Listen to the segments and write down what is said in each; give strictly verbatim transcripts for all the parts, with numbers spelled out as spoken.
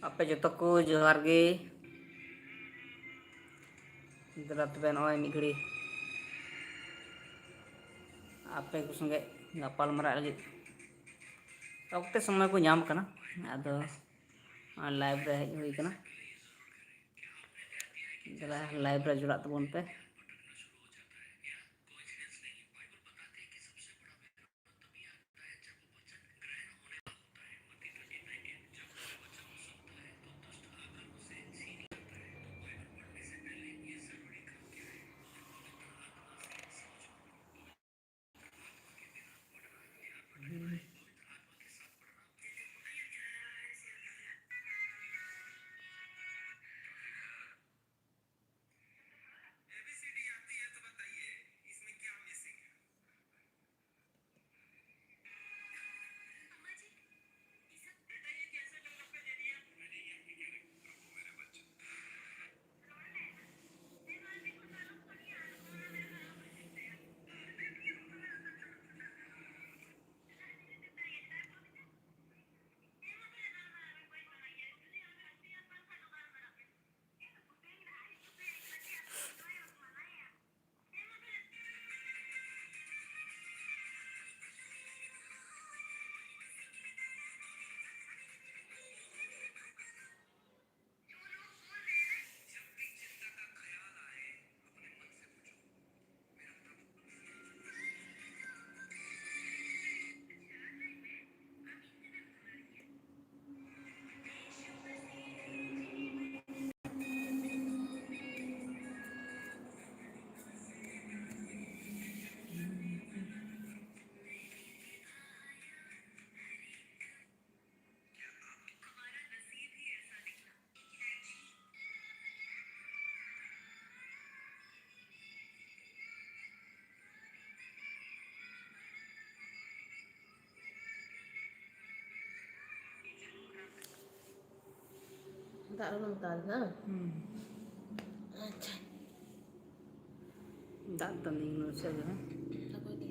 ᱟᱯᱮ ᱡᱚᱛᱚ ᱠᱚ ᱡᱚᱦᱟᱨ ᱜᱮ᱾ ᱫᱮᱞᱟ ᱛᱚᱵᱮ ᱱᱚᱜᱼᱚᱭ ᱢᱤᱫ ᱜᱷᱟᱹᱲᱤ ᱟᱯᱮ ᱠᱚ ᱥᱚᱸᱜᱮ ᱜᱟᱯᱟᱞ ᱢᱟᱨᱟᱜ ᱞᱟᱹᱜᱤᱫ ᱚᱠᱛᱮ ᱥᱚᱢᱚᱭ ᱠᱚ ᱧᱟᱢ ᱠᱟᱱᱟ, ᱟᱫᱚ ᱞᱟᱭᱤᱵᱷ ᱨᱮ ᱦᱮᱡ ᱦᱩᱭ ᱠᱟᱱᱟ᱾ ᱫᱮᱞᱟ ᱞᱟᱭᱤᱵᱷ ᱨᱮ ᱡᱚᱲᱟᱜ ᱛᱟᱵᱚᱱ ᱯᱮ᱾ ᱫᱟᱜ ᱨᱮ ᱢᱮᱛᱟᱣ ᱫᱤᱧ, ᱦᱮᱸ? ᱦᱩᱸ᱾ ᱟᱪᱪᱷᱟ᱾ ᱫᱟᱜ ᱫᱚ ᱱᱤᱭᱟᱹ ᱱᱚᱥᱮ ᱜᱮ, ᱦᱮᱸ? ᱚᱠᱚᱭ ᱫᱚ?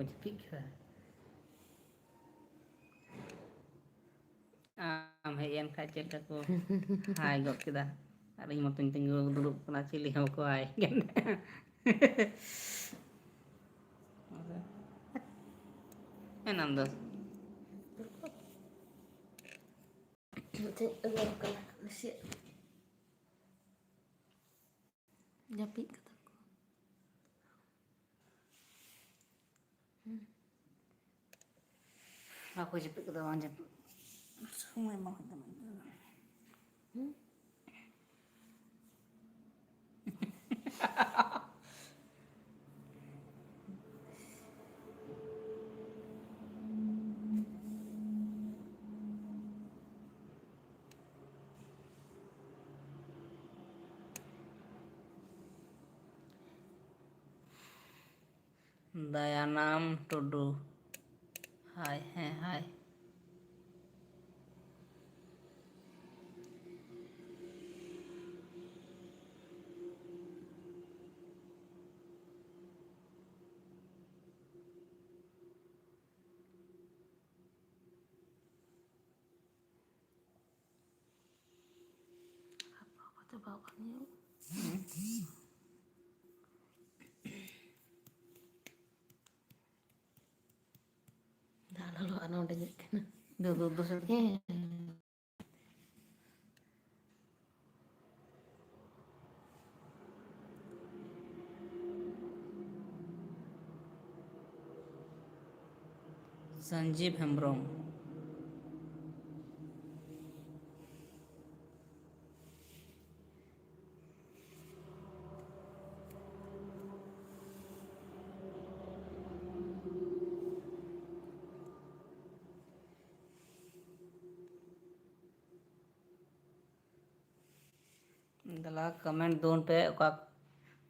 ᱡᱟᱹᱯᱤᱫ ᱠᱮᱫᱟ᱾ ᱟᱢ ᱦᱮᱡ ᱮᱱ ᱠᱷᱟᱡ ᱪᱮᱫ ᱞᱮᱠᱟ ᱠᱚ ᱦᱟᱭ ᱜᱚᱫ ᱠᱮᱫᱟ, ᱟᱨ ᱤᱧ ᱢᱚᱛᱚᱧ ᱛᱤᱸᱜᱩ ᱫᱩᱲᱩᱵ ᱠᱟᱱᱟ, ᱪᱤᱞᱤ ᱦᱚᱸ ᱵᱟᱠᱚ ᱦᱟᱭ ᱠᱟᱱᱟ᱾ ᱮᱱᱟᱢ ᱫᱚ ᱢᱤᱫᱴᱮᱱ ᱟᱹᱜᱩ ᱟᱠᱟᱱᱟ ᱱᱟᱥᱮᱭᱟᱜ᱾ ᱡᱟᱹᱯᱤᱫ ᱠᱟᱫᱟ ᱠᱚ᱾ ᱦᱩᱸ᱾ ᱵᱟᱠᱚ ᱡᱟᱹᱯᱤᱫ ᱠᱟᱫᱟ, ᱵᱟᱝ ᱡᱟᱹᱯᱤᱫ ᱥᱚᱢᱚᱭ ᱮᱢᱟ ᱠᱚ ᱛᱟᱢᱟ᱾ ᱦᱩᱸ᱾ ᱫᱟᱭᱟᱱᱟᱢ ᱴᱩᱰᱩ᱾ ᱦᱟᱭ, ᱦᱮᱸ, ᱦᱟᱭ᱾ ᱦᱟᱯᱟ ᱠᱟᱛᱮ ᱵᱟᱵᱟ ᱧᱮᱞ᱾ ᱫᱟᱜ ᱞᱚᱞᱚᱜᱼᱟ, ᱱᱚᱰᱮ ᱧᱮᱞ ᱠᱟᱱᱟ᱾ ᱫᱩ, ᱫᱩ, ᱫᱩ ᱥᱮᱫ᱾ ᱦᱮᱸ᱾ ᱥᱚᱧᱡᱤᱵ ᱦᱮᱢᱵᱨᱚᱢ᱾ ᱫᱮᱞᱟ comment ᱫᱩᱱ ᱯᱮ, ᱚᱠᱟ,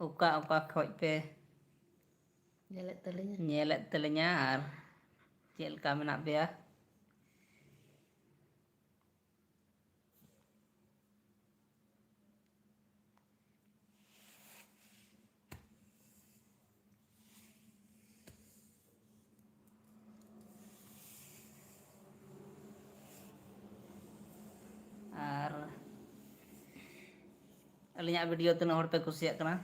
ᱚᱠᱟ, ᱚᱠᱟ ᱠᱷᱚᱡ ᱯᱮ ᱧᱮᱞᱮᱫ ᱛᱟᱹᱞᱤᱧᱟ᱾ ᱧᱮᱞᱮᱫ ᱛᱟᱹᱞᱤᱧᱟ ᱟᱨ ᱪᱮᱫ ᱞᱮᱠᱟ ᱢᱮᱱᱟᱜ ᱯᱮᱭᱟ? ᱟᱹᱞᱤᱧᱟᱜ ᱵᱷᱤᱰᱤᱭᱳ ᱛᱤᱱᱟᱹᱜ ᱦᱚᱲ ᱯᱮ ᱠᱩᱥᱤᱭᱟᱜ ᱠᱟᱱᱟ,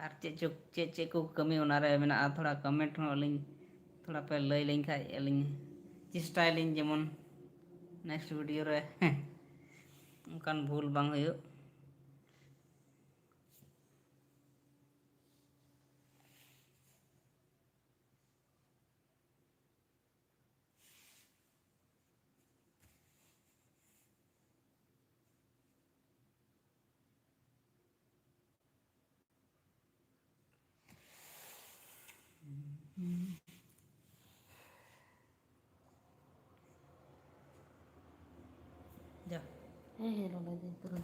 ᱟᱨ ᱪᱮᱫ ᱪᱚ, ᱪᱮᱫ ᱪᱮᱫ ᱠᱚ ᱠᱟᱹᱢᱤ ᱚᱱᱟᱨᱮ ᱢᱮᱱᱟᱜᱼᱟ, ᱛᱷᱚᱲᱟ ᱠᱚᱢᱮᱱᱴ ᱦᱚᱸ ᱟᱹᱞᱤᱧ ᱛᱷᱚᱲᱟ ᱯᱮ ᱞᱟᱹᱭ ᱞᱮᱱ ᱠᱷᱟᱡ ᱟᱹᱞᱤᱧ ᱪᱮᱥᱴᱟᱭᱟᱞᱤᱧ ᱡᱮᱢᱚᱱ ᱱᱮᱠᱥᱴ ᱵᱷᱤᱰᱤᱭᱳ ᱨᱮ ᱚᱱᱠᱟᱱ ᱵᱷᱩᱞ ᱵᱟᱝ ᱦᱩᱭᱩᱜ᱾ ᱡᱟ᱾ ᱦᱮᱸ, ᱦᱮᱸ, ᱞᱚᱞᱚᱭ ᱫᱟᱹᱧ ᱛᱩᱨᱟᱹᱛ᱾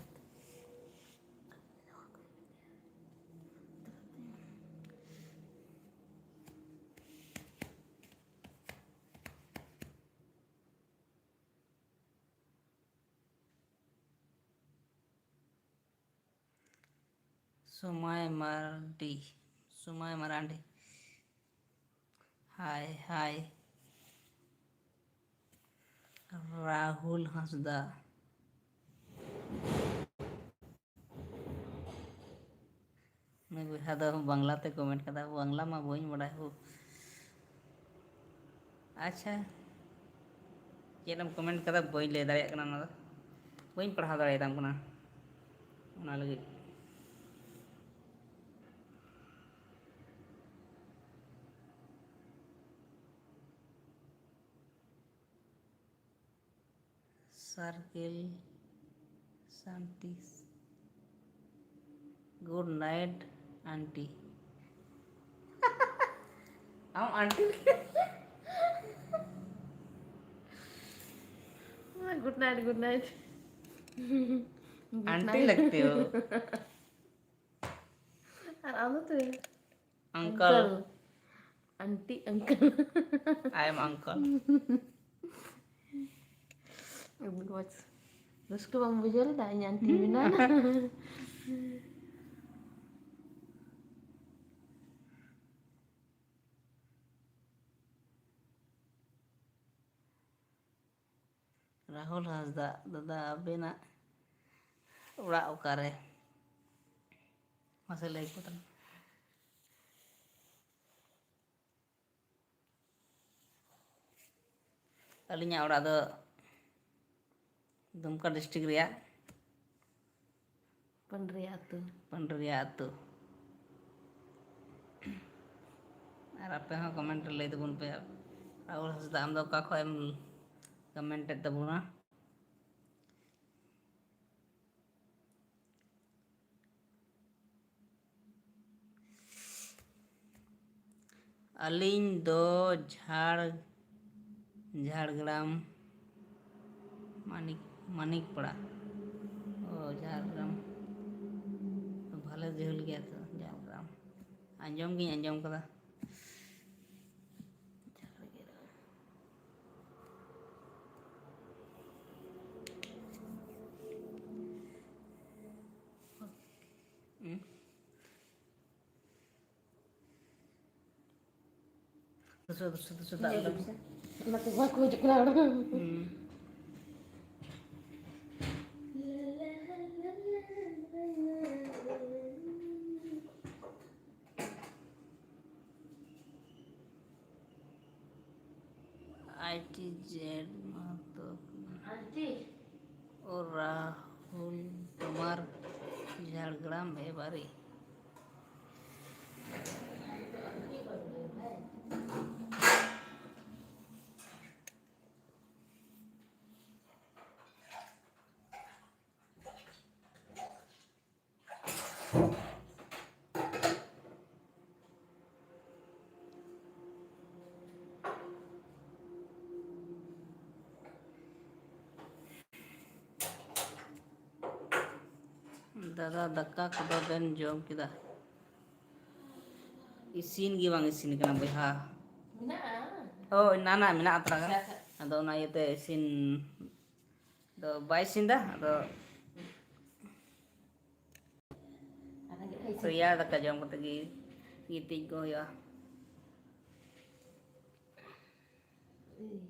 ᱥᱚᱢᱟᱭ ᱢᱟᱨᱰᱤ, ᱥᱚᱢᱟᱭ ᱢᱟᱨᱟᱱᱰᱤ᱾ ᱦᱟᱭ, ᱦᱟᱭ᱾ ᱨᱟᱦᱩᱞ ᱦᱟᱸᱥᱫᱟ᱾ ᱩᱱᱤ ᱵᱚᱭᱦᱟ ᱫᱚ ᱵᱟᱝᱞᱟ ᱛᱮ ᱠᱚᱢᱮᱱᱴ ᱠᱟᱫᱟ᱾ ᱵᱟᱝᱞᱟ ᱢᱟ ᱵᱟᱹᱧ ᱵᱟᱰᱟᱭ ᱦᱳ᱾ ᱟᱪᱪᱷᱟ, ᱪᱮᱫ ᱮᱢ ᱠᱚᱢᱮᱱᱴ ᱠᱟᱫᱟ ᱵᱟᱹᱧ ᱞᱟᱹᱭ ᱫᱟᱲᱮᱭᱟᱜ ᱠᱟᱱᱟ, ᱚᱱᱟ ᱫᱚ ᱵᱟᱹᱧ ᱯᱟᱲᱦᱟᱣ ᱫᱟᱲᱮᱭᱟᱛᱟᱢ ᱠᱟᱱᱟ, ᱚᱱᱟ ᱞᱟᱹᱜᱤᱫ᱾ ᱥᱟᱨᱠᱮᱞ ᱥᱟᱱᱛᱤ᱾ Good night, aunty. ᱟᱢ aunty? Good night, good night. Good night. लगते हो. ᱟᱨ ᱟᱢ ᱫᱚ ᱛᱚᱵᱮ? Uncle. Uncle. Aunty, uncle. I am uncle. ᱟᱹᱰᱤ ᱢᱚᱡᱽ᱾ ᱨᱟᱹᱥᱠᱟᱹ ᱵᱟᱢ ᱵᱩᱡᱷᱟᱹᱣ ᱞᱮᱫᱟ? ᱤᱧ ᱟᱱᱴᱤ ᱢᱮᱱᱟᱧ᱾ ᱨᱟᱦᱩᱞ ᱦᱟᱸᱥᱫᱟ, ᱫᱟᱫᱟ, ᱟᱵᱮᱱᱟᱜ ᱚᱲᱟᱜ ᱚᱠᱟᱨᱮ? ᱢᱟᱥᱮ ᱞᱟᱹᱭ ᱠᱚ ᱛᱟᱞᱟᱝ᱾ ᱟᱹᱞᱤᱧᱟᱜ ᱚᱲᱟᱜ ᱫᱚ ᱫᱩᱢᱠᱟ ᱰᱤᱥᱴᱨᱤᱠᱴ ᱨᱮᱭᱟᱜ ᱯᱟᱹᱱᱰᱨᱤᱭᱟ ᱟᱹᱛᱩ᱾ ᱯᱟᱹᱱᱰᱨᱤᱭᱟ ᱟᱹᱛᱩ᱾ ᱟᱨ ᱟᱯᱮ ᱦᱚᱸ ᱠᱚᱢᱮᱱᱴ ᱨᱮ ᱞᱟᱹᱭ ᱛᱟᱵᱚᱱ ᱯᱮ, ᱨᱟᱦᱩᱞ ᱦᱟᱸᱥᱫᱟ, ᱟᱢ ᱫᱚ ᱚᱠᱟ ᱠᱷᱚᱱ ᱮᱢ ᱠᱚᱢᱮᱱᱴ ᱮᱫ ᱛᱟᱵᱚᱱᱟ? ᱟᱹᱞᱤᱧ ᱫᱚ ᱡᱷᱟᱲ-, ᱡᱷᱟᱲᱜᱨᱟᱢ, ᱢᱟᱱᱤᱠ, ᱢᱟᱱᱤᱠᱯᱟᱲᱟ᱾ ᱚ, ᱡᱷᱟᱲᱜᱨᱟᱢ᱾ ᱵᱷᱟᱞᱮ ᱡᱷᱟᱹᱞ ᱜᱮᱭᱟ ᱛᱚ, ᱡᱷᱟᱲᱜᱨᱟᱢ᱾ ᱟᱸᱡᱚᱢ ᱜᱤᱧ ᱟᱸᱡᱚᱢ ᱠᱟᱫᱟ᱾ ᱦᱩᱸ᱾ ᱫᱩᱥᱨᱟ, ᱫᱩᱥᱨᱟ, ᱫᱩᱥᱨᱟ ᱫᱟᱜ ᱞᱮ ᱢᱮᱥᱮ᱾ ᱚᱱᱟᱛᱮ ᱵᱟᱠᱚ ᱦᱤᱡᱩᱜ ᱠᱟᱱᱟ ᱚᱸᱰᱮ᱾ ᱦᱩᱸ᱾ ᱟᱭ ᱴᱤ ᱡᱮᱰ ᱢᱟᱦᱟᱛᱚ ᱠᱟᱱᱟ᱾ I T? ᱚ, ᱨᱟᱦᱩᱞ ᱛᱳᱢᱟᱨ, ᱡᱷᱟᱲᱜᱨᱟᱢ ᱮ ᱵᱟᱨᱤ᱾ ᱫᱟᱫᱟ, ᱫᱟᱠᱟ ᱠᱚᱫᱚ ᱵᱮᱱ ᱡᱚᱢ ᱠᱮᱫᱟ? ᱤᱥᱤᱱ ᱜᱮ ᱵᱟᱝ ᱤᱥᱤᱱ ᱠᱟᱱᱟ ᱵᱚᱭᱦᱟ᱾ ᱢᱮᱱᱟᱜᱼᱟ᱾ ᱦᱳᱭ, ᱱᱟᱱᱟ ᱢᱮᱱᱟᱜ ᱛᱷᱚᱲᱟ ᱜᱟᱱ᱾ ᱟᱪᱪᱷᱟ, ᱟᱪᱪᱷᱟ᱾ ᱟᱫᱚ ᱚᱱᱟ ᱤᱭᱟᱹᱛᱮ ᱤᱥᱤᱱ ᱫᱚ ᱵᱟᱭ ᱤᱥᱤᱱ ᱫᱟ᱾ ᱟᱫᱚ ᱟᱨ ᱨᱮᱸᱜᱮᱡ ᱠᱷᱟᱡ ᱤᱥᱤᱱ ᱨᱮᱭᱟᱲ ᱫᱟᱠᱟ ᱡᱚᱢ ᱠᱟᱛᱮ ᱜᱮ ᱜᱤᱛᱤᱡ ᱠᱚ ᱦᱩᱭᱩᱜᱼᱟ᱾ ᱮᱭ᱾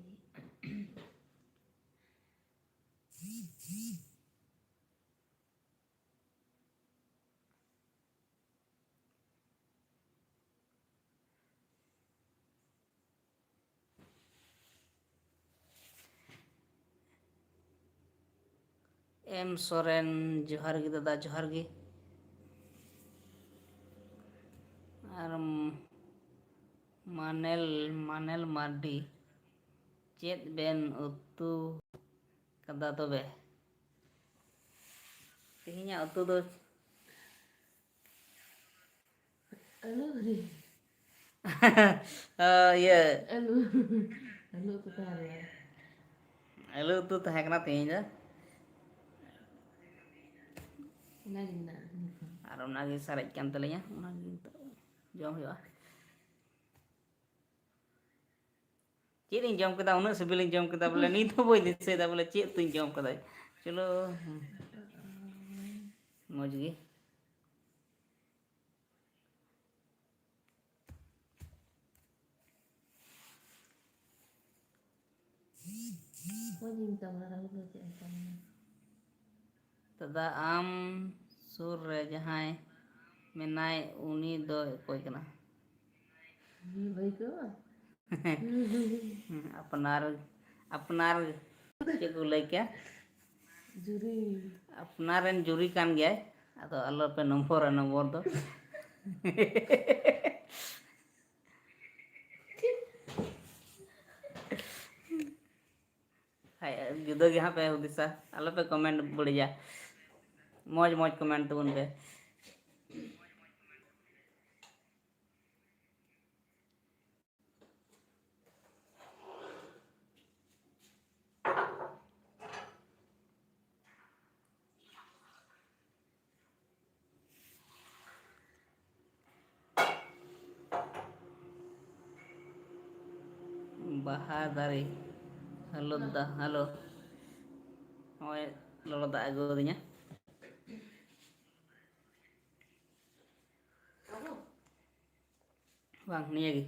ᱮᱢ ᱥᱚᱨᱮᱱ, ᱡᱚᱦᱟᱨ ᱜᱮ ᱫᱟᱫᱟ, ᱡᱚᱦᱟᱨ ᱜᱮ᱾ ᱟᱨ ᱢᱟᱱᱮᱞ, ᱢᱟᱱᱮᱞ ᱢᱟᱨᱰᱤ, ᱪᱮᱫ ᱵᱮᱱ ᱩᱛᱩ ᱠᱟᱫᱟ ᱛᱚᱵᱮ? ᱛᱮᱦᱮᱧᱟᱜ ᱩᱛᱩ ᱫᱚ ᱟᱹᱞᱩ ᱨᱮ᱾ ᱚ, ᱤᱭᱟᱹ᱾ ᱟᱹᱞᱩ᱾ ᱟᱹᱞᱩ ᱩᱛᱩ ᱛᱟᱦᱮᱸ ᱞᱮᱱᱟ᱾ ᱟᱹᱞᱩ ᱩᱛᱩ ᱛᱟᱦᱮᱸ ᱠᱟᱱᱟ ᱛᱮᱦᱮᱧ ᱫᱚ᱾ ᱚᱱᱟᱜᱮ ᱢᱮᱱᱟᱜᱼᱟ ᱱᱤᱛ ᱦᱚᱸ᱾ ᱟᱨ ᱚᱱᱟᱜᱮ ᱥᱟᱨᱮᱡ ᱠᱟᱱ ᱛᱟᱹᱞᱤᱧᱟ, ᱚᱱᱟᱜᱮ ᱱᱤᱛᱚᱜ ᱡᱚᱢ ᱦᱩᱭᱩᱜᱼᱟ᱾ ᱪᱮᱫ ᱤᱧ ᱡᱚᱢ ᱠᱮᱫᱟ, ᱩᱱᱟᱹᱜ ᱥᱤᱵᱤᱞᱤᱧ ᱡᱚᱢ ᱠᱮᱫᱟ, ᱵᱚᱞᱮ ᱱᱤᱛ ᱦᱚᱸ ᱵᱟᱹᱧ ᱫᱤᱥᱟᱹᱭᱮᱫᱟ, ᱵᱚᱞᱮ ᱪᱮᱫ ᱩᱛᱩᱧ ᱡᱚᱢ ᱠᱮᱫᱟ᱾ ᱪᱚᱞᱚ, ᱢᱚᱡᱽ ᱜᱮ᱾ ᱢᱚᱡᱽ ᱤᱧ ᱢᱮᱛᱟᱢ ᱠᱟᱱᱟ, ᱨᱟᱦᱩᱞ ᱫᱚ ᱪᱮᱫ ᱮ ᱢᱮᱛᱟᱢ ᱠᱟᱱᱟ? ᱫᱟᱫᱟ, ᱟᱢ ᱥᱩᱨ ᱨᱮ ᱡᱟᱦᱟᱸᱭ ᱢᱮᱱᱟᱭ, ᱩᱱᱤ ᱫᱚ ᱚᱠᱚᱭ ᱠᱟᱱᱟ? ᱦᱩᱸ, ᱵᱷᱟᱹᱭ ᱠᱚ? ᱟᱯᱱᱟᱨ, ᱟᱯᱱᱟᱨ ᱪᱮᱫ ᱠᱚ ᱞᱟᱹᱭ ᱠᱮᱭᱟ? ᱡᱩᱨᱤ᱾ ᱟᱯᱱᱟᱨ ᱨᱮᱱ ᱡᱩᱨᱤ ᱠᱟᱱ ᱜᱮᱭᱟᱭ, ᱟᱫᱚ ᱟᱞᱚᱯᱮ ᱱᱚᱢᱵᱚᱨᱟ ᱱᱚᱢᱵᱚᱨ ᱫᱚ᱾ ᱦᱟᱭ, ᱡᱩᱫᱟᱹ ᱜᱮ ᱦᱟᱸᱜ ᱯᱮ ᱦᱩᱫᱤᱥᱟ, ᱟᱞᱚᱯᱮ ᱠᱚᱢᱮᱱᱴ ᱵᱟᱹᱲᱤᱡᱟ, ᱢᱚᱡᱽ ᱢᱚᱡᱽ ᱠᱚᱢᱮᱱᱴ ᱛᱟᱵᱚᱱ ᱯᱮ᱾ ᱵᱟᱦᱟ ᱫᱟᱨᱮ᱾ ᱦᱮᱞᱳ ᱫᱟ, ᱦᱮᱞᱳ᱾ ᱱᱚᱜᱼᱚᱭ ᱞᱚᱞᱚ ᱫᱟᱜ ᱮ ᱟᱹᱜᱩ ᱟᱹᱫᱤᱧᱟ᱾ ᱵᱟᱝ, ᱱᱤᱭᱟᱹ ᱜᱮ᱾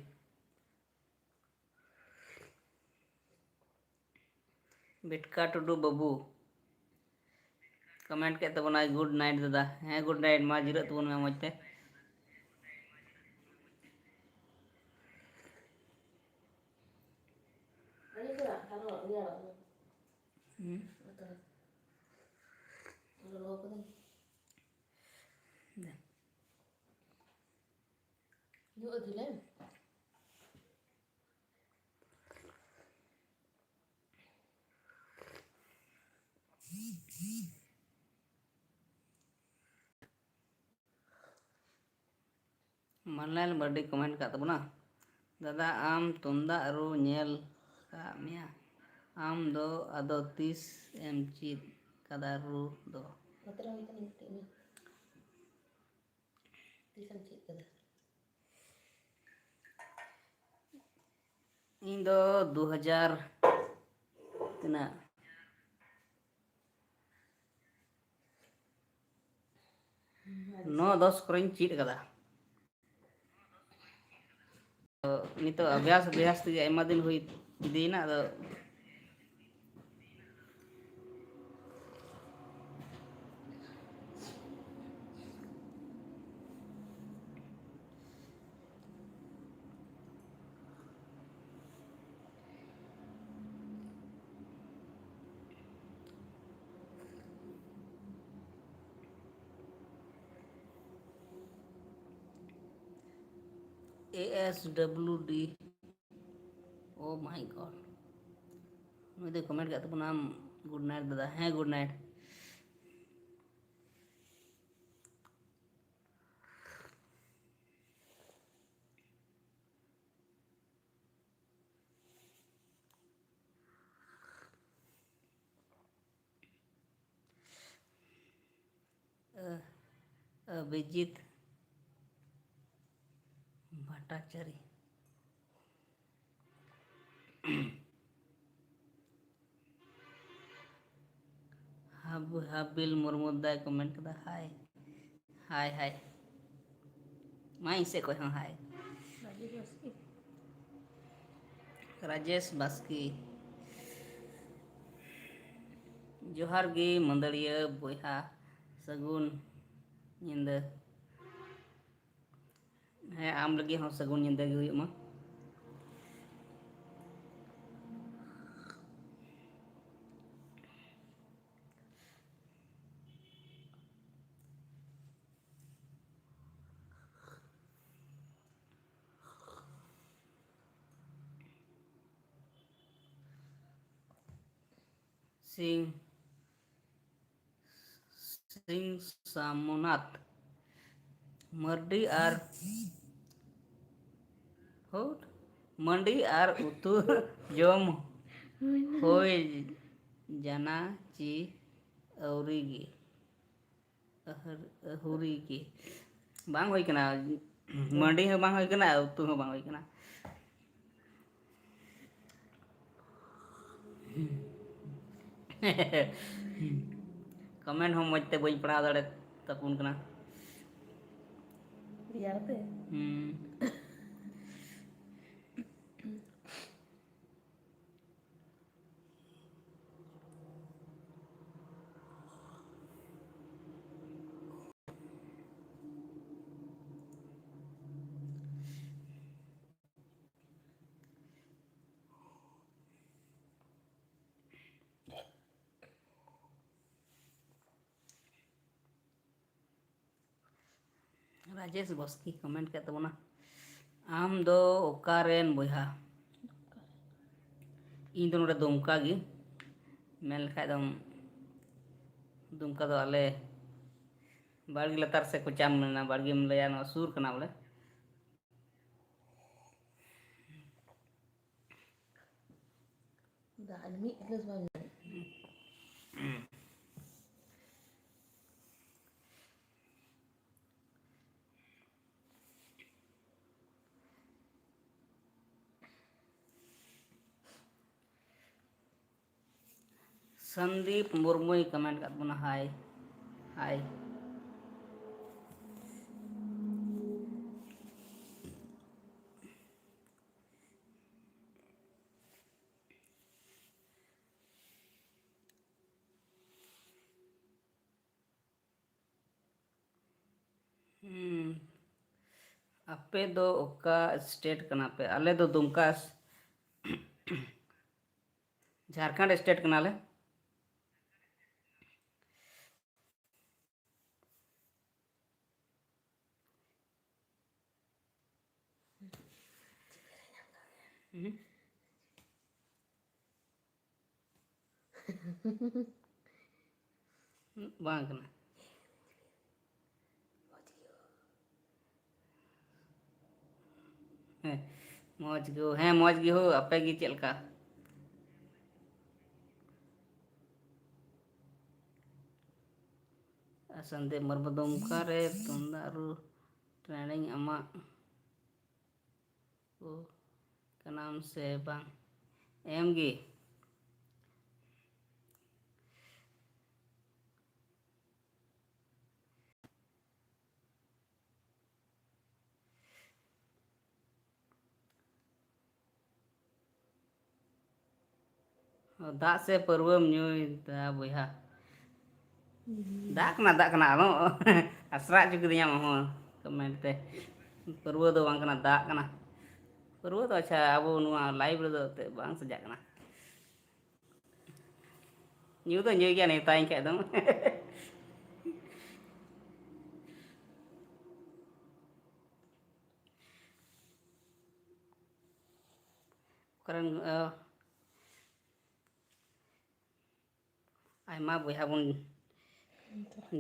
ᱵᱮᱴᱠᱟ ᱴᱩᱰᱩ ᱵᱟᱹᱵᱩ ᱠᱚᱢᱮᱱᱴ ᱠᱮᱫ ᱛᱟᱵᱚᱱᱟᱭ, "ᱜᱩᱰ ᱱᱟᱭᱤᱴ ᱫᱟᱫᱟ᱾" ᱦᱮᱸ, ᱜᱩᱰ ᱱᱟᱭᱤᱴ᱾ ᱢᱟ ᱡᱤᱨᱟᱹᱜ ᱛᱟᱵᱚᱱ ᱢᱮ ᱢᱚᱡᱽ ᱛᱮ᱾ ᱦᱩᱸ᱾ ᱞᱚᱞᱚ ᱠᱟᱫᱟᱹᱧ᱾ ᱫᱮ᱾ ᱧᱩ ᱟᱹᱫᱷᱤ ᱞᱮᱢ᱾ ᱢᱟᱱᱞᱟᱞ ᱢᱟᱨᱰᱤ comment ᱠᱟᱜ ᱛᱟᱵᱚᱱᱟ, "ᱫᱟᱫᱟ, ᱟᱢ ᱛᱩᱢᱫᱟᱜ ᱨᱩ ᱧᱮᱞ ᱠᱟᱜ ᱢᱮᱭᱟ, ᱟᱢ ᱫᱚ ᱟᱫᱚ ᱛᱤᱥ ᱮᱢ ᱪᱮᱫ ᱠᱟᱫᱟ ᱨᱩ ᱫᱚ?" ᱱᱚᱛᱮ ᱨᱮ ᱦᱩᱭ ᱠᱟᱱᱟ, ᱢᱤᱫᱴᱮᱡ ᱢᱮ᱾ ᱛᱤᱥᱮᱢ ᱪᱮᱫ ᱠᱟᱫᱟ? ᱤᱧ ᱫᱚ ᱫᱩ ᱦᱟᱡᱟᱨ ᱛᱤᱱᱟᱹᱜ? ᱱᱚ ᱫᱚᱥ ᱠᱚᱨᱮᱧ ᱪᱮᱫ ᱠᱟᱫᱟ᱾ ᱛᱚ, ᱱᱤᱛᱚᱜ ᱟᱵᱷᱭᱟᱥ ᱟᱵᱷᱭᱟᱥ ᱛᱮᱜᱮ ᱟᱭᱢᱟ ᱫᱤᱱ ᱦᱩᱭ ᱤᱫᱤᱭᱮᱱᱟ, ᱟᱫᱚ A S W D, oh my God, ᱱᱩᱭ ᱫᱚᱭ comment ᱠᱟᱜ ᱛᱟᱵᱚᱱᱟ, "ᱜᱩᱰ ᱱᱟᱭᱤᱴ ᱫᱟᱫᱟ", ᱦᱮᱸ, ᱜᱩᱰ ᱱᱟᱭᱤᱴ᱾ ᱚᱵᱷᱤᱡᱤᱛ ᱵᱷᱟᱴᱟᱪᱟᱨᱤ᱾ ᱦᱟᱵ-, ᱦᱟᱵᱤᱞ ᱢᱩᱨᱢᱩ ᱫᱟᱭ comment ᱠᱟᱫᱟ, "ᱦᱟᱭ, ᱦᱟᱭ, ᱦᱟᱭ, ᱢᱟ ᱤᱧ ᱥᱮᱫ ᱠᱷᱚᱡ ᱦᱚᱸ ᱦᱟᱭ᱾" ᱨᱟᱡᱮᱥ ᱵᱟᱥᱠᱮ᱾ ᱨᱟᱡᱮᱥ ᱵᱟᱥᱠᱮ, ᱡᱚᱦᱟᱨ ᱜᱮ ᱢᱟᱹᱫᱟᱹᱲᱤᱭᱟᱹ ᱵᱚᱭᱦᱟ, ᱥᱟᱹᱜᱩᱱ ᱧᱤᱫᱟᱹ᱾ ᱦᱮᱸ, ᱟᱢ ᱞᱟᱹᱜᱤᱫ ᱦᱚᱸ ᱥᱟᱹᱜᱩᱱ ᱧᱤᱫᱟᱹ ᱜᱮ ᱦᱩᱭᱩᱜ ᱢᱟ᱾ ᱥᱤᱝ ᱥᱤᱝ ᱥᱟᱢᱱᱟᱛᱷ ᱢᱟᱹᱨᱰᱤ ᱟᱨ ᱦᱳᱴ ᱢᱟᱹᱰᱤ ᱟᱨ ᱩᱛᱩ ᱡᱚᱢ ᱦᱩᱭ ᱡᱟᱱᱟ ᱪᱤ ᱟᱹᱣᱨᱤ ᱜᱮ? ᱟᱹᱦᱟᱹᱨ-, ᱟᱹᱦᱩᱨᱤ ᱜᱮ ᱵᱟᱝ ᱦᱩᱭ ᱠᱟᱱᱟ᱾ ᱢᱟᱹᱰᱤ ᱦᱚᱸ ᱵᱟᱝ ᱦᱩᱭ ᱠᱟᱱᱟ, ᱩᱛᱩ ᱦᱚᱸ ᱵᱟᱝ ᱦᱩᱭ ᱠᱟᱱᱟ᱾ ᱠᱚᱢᱮᱱᱴ ᱦᱚᱸ ᱢᱚᱡᱽ ᱛᱮ ᱵᱟᱹᱧ ᱯᱟᱲᱦᱟᱣ ᱫᱟᱲᱮ ᱛᱟᱵᱚᱱ ᱠᱟᱱᱟ᱾ ᱨᱮᱭᱟᱲ ᱛᱮ? ᱦᱩᱸ᱾ ᱨᱟᱡᱮᱥ ᱵᱚᱥᱠᱤ ᱠᱚᱢᱮᱱᱴ ᱠᱮᱫ ᱛᱟᱵᱚᱱᱟ, "ᱟᱢ ᱫᱚ ᱚᱠᱟᱨᱮᱱ ᱵᱚᱭᱦᱟ?" ᱤᱧ ᱫᱚ ᱱᱚᱰᱮ ᱫᱩᱢᱠᱟ ᱜᱮ, ᱢᱮᱱ ᱞᱮᱠᱷᱟᱡ ᱫᱚᱢ ᱫᱩᱢᱠᱟ ᱫᱚ ᱟᱞᱮ ᱵᱟᱲᱜᱮ ᱞᱟᱛᱟᱨ ᱥᱮᱫ ᱠᱚ ᱪᱟᱢ ᱢᱮᱱᱟ, ᱵᱟᱲᱜᱮᱢ ᱞᱟᱹᱭᱟ, ᱱᱚᱣᱟ ᱥᱩᱨ ᱠᱟᱱᱟ ᱵᱚᱞᱮ᱾ ᱫᱟᱜ ᱢᱤᱫ ᱜᱞᱟᱥ ᱵᱟᱝ ᱧᱩ᱾ ᱥᱚᱱᱫᱤᱯ ᱢᱩᱨᱢᱩᱭ ᱠᱚᱢᱮᱱᱴ ᱠᱟᱫ ᱵᱚᱱᱟ, ᱦᱟᱭ, ᱦᱟᱭ᱾ ᱦᱩᱸ᱾ ᱟᱯᱮ ᱫᱚ ᱚᱠᱟ ᱥᱴᱮᱴ ᱠᱟᱱᱟ ᱯᱮ? ᱟᱞᱮ ᱫᱚ ᱫᱩᱢᱠᱟ, ᱡᱷᱟᱲᱠᱷᱚᱸᱰ ᱥᱴᱮᱴ ᱠᱟᱱᱟᱞᱮ᱾ ᱦᱩᱸ᱾ ᱵᱟᱝ ᱠᱟᱱᱟ᱾ ᱦᱮᱸ, ᱢᱚᱡᱽ ᱜᱮ ᱦᱳ᱾ ᱦᱮᱸ, ᱢᱚᱡᱽ ᱜᱮ ᱦᱳ᱾ ᱟᱯᱮ ᱜᱮ ᱪᱮᱫ ᱞᱮᱠᱟ? ᱥᱚᱱᱫᱤᱯ ᱢᱩᱨᱢᱩ, ᱫᱩᱢᱠᱟ ᱨᱮ ᱛᱩᱢᱫᱟᱜ ᱨᱩ training ᱟᱢᱟᱜ ᱠᱚ ᱠᱟᱱᱟᱢ ᱥᱮ ᱵᱟᱝ? ᱮᱢ ᱜᱮ᱾ ᱫᱟᱜ ᱥᱮ ᱯᱟᱹᱨᱣᱟᱹᱢ ᱧᱩᱭᱫᱟ ᱵᱚᱭᱦᱟ? ᱫᱟᱜ ᱠᱟᱱᱟ, ᱫᱟᱜ ᱠᱟᱱᱟ, ᱟᱞᱚ ᱟᱥᱨᱟ ᱦᱚᱪᱚ ᱠᱤᱫᱤᱧᱟᱢ ᱟᱢ ᱦᱚᱸ comment ᱛᱮ᱾ ᱯᱟᱹᱨᱣᱟᱹ ᱫᱚ ᱵᱟᱝ ᱠᱟᱱᱟ, ᱫᱟᱜ ᱠᱟᱱᱟ᱾ ᱯᱟᱹᱨᱣᱟᱹ ᱫᱚ ᱟᱪᱪᱷᱟ, ᱟᱵᱚ ᱱᱚᱣᱟ live ᱨᱮᱫᱚ ᱮᱱᱛᱮᱫ ᱵᱟᱝ ᱥᱟᱡᱟᱜ ᱠᱟᱱᱟ᱾ ᱧᱩ ᱫᱚ ᱧᱩᱭ ᱜᱮᱭᱟ, ᱱᱮᱣᱛᱟᱭᱤᱧ ᱠᱷᱟᱡ ᱫᱚᱢ᱾ ᱚᱠᱟᱨᱮᱱ, ᱚ, ᱟᱭᱢᱟ ᱵᱚᱭᱦᱟ ᱵᱚᱱ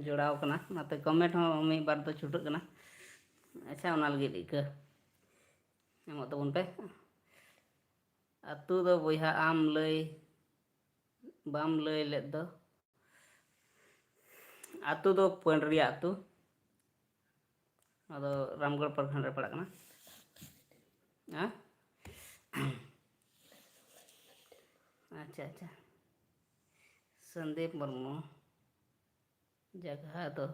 ᱡᱚᱲᱟᱣ ᱠᱟᱱᱟ, ᱚᱱᱟᱛᱮ comment ᱦᱚᱸ ᱢᱤᱫ ᱵᱟᱨ ᱫᱚ ᱪᱷᱩᱴᱟᱹᱜ ᱠᱟᱱᱟ᱾ ᱟᱪᱪᱷᱟ, ᱚᱱᱟ ᱞᱟᱹᱜᱤᱫ ᱤᱠᱟᱹ ᱮᱢᱚᱜ ᱛᱟᱵᱚᱱ ᱯᱮ᱾ ᱟᱹᱛᱩ ᱫᱚ ᱵᱚᱭᱦᱟ ᱟᱢ ᱞᱟᱹᱭ ᱵᱟᱢ ᱞᱟᱹᱭ ᱞᱮᱫ ᱫᱚ᱾ ᱟᱹᱛᱩ ᱫᱚ ᱯᱟᱹᱱᱰᱨᱤᱭᱟ ᱟᱹᱛᱩ, ᱟᱫᱚ ᱨᱟᱢᱜᱚᱲ ᱯᱨᱚᱠᱷᱚᱸᱰ ᱨᱮ ᱯᱟᱲᱟᱜ ᱠᱟᱱᱟ᱾ ᱦᱮᱸ? ᱟᱪᱪᱷᱟ, ᱟᱪᱪᱷᱟ᱾ ᱥᱚᱱᱫᱤᱯ ᱢᱩᱨᱢᱩ, ᱡᱟᱭᱜᱟ ᱫᱚ?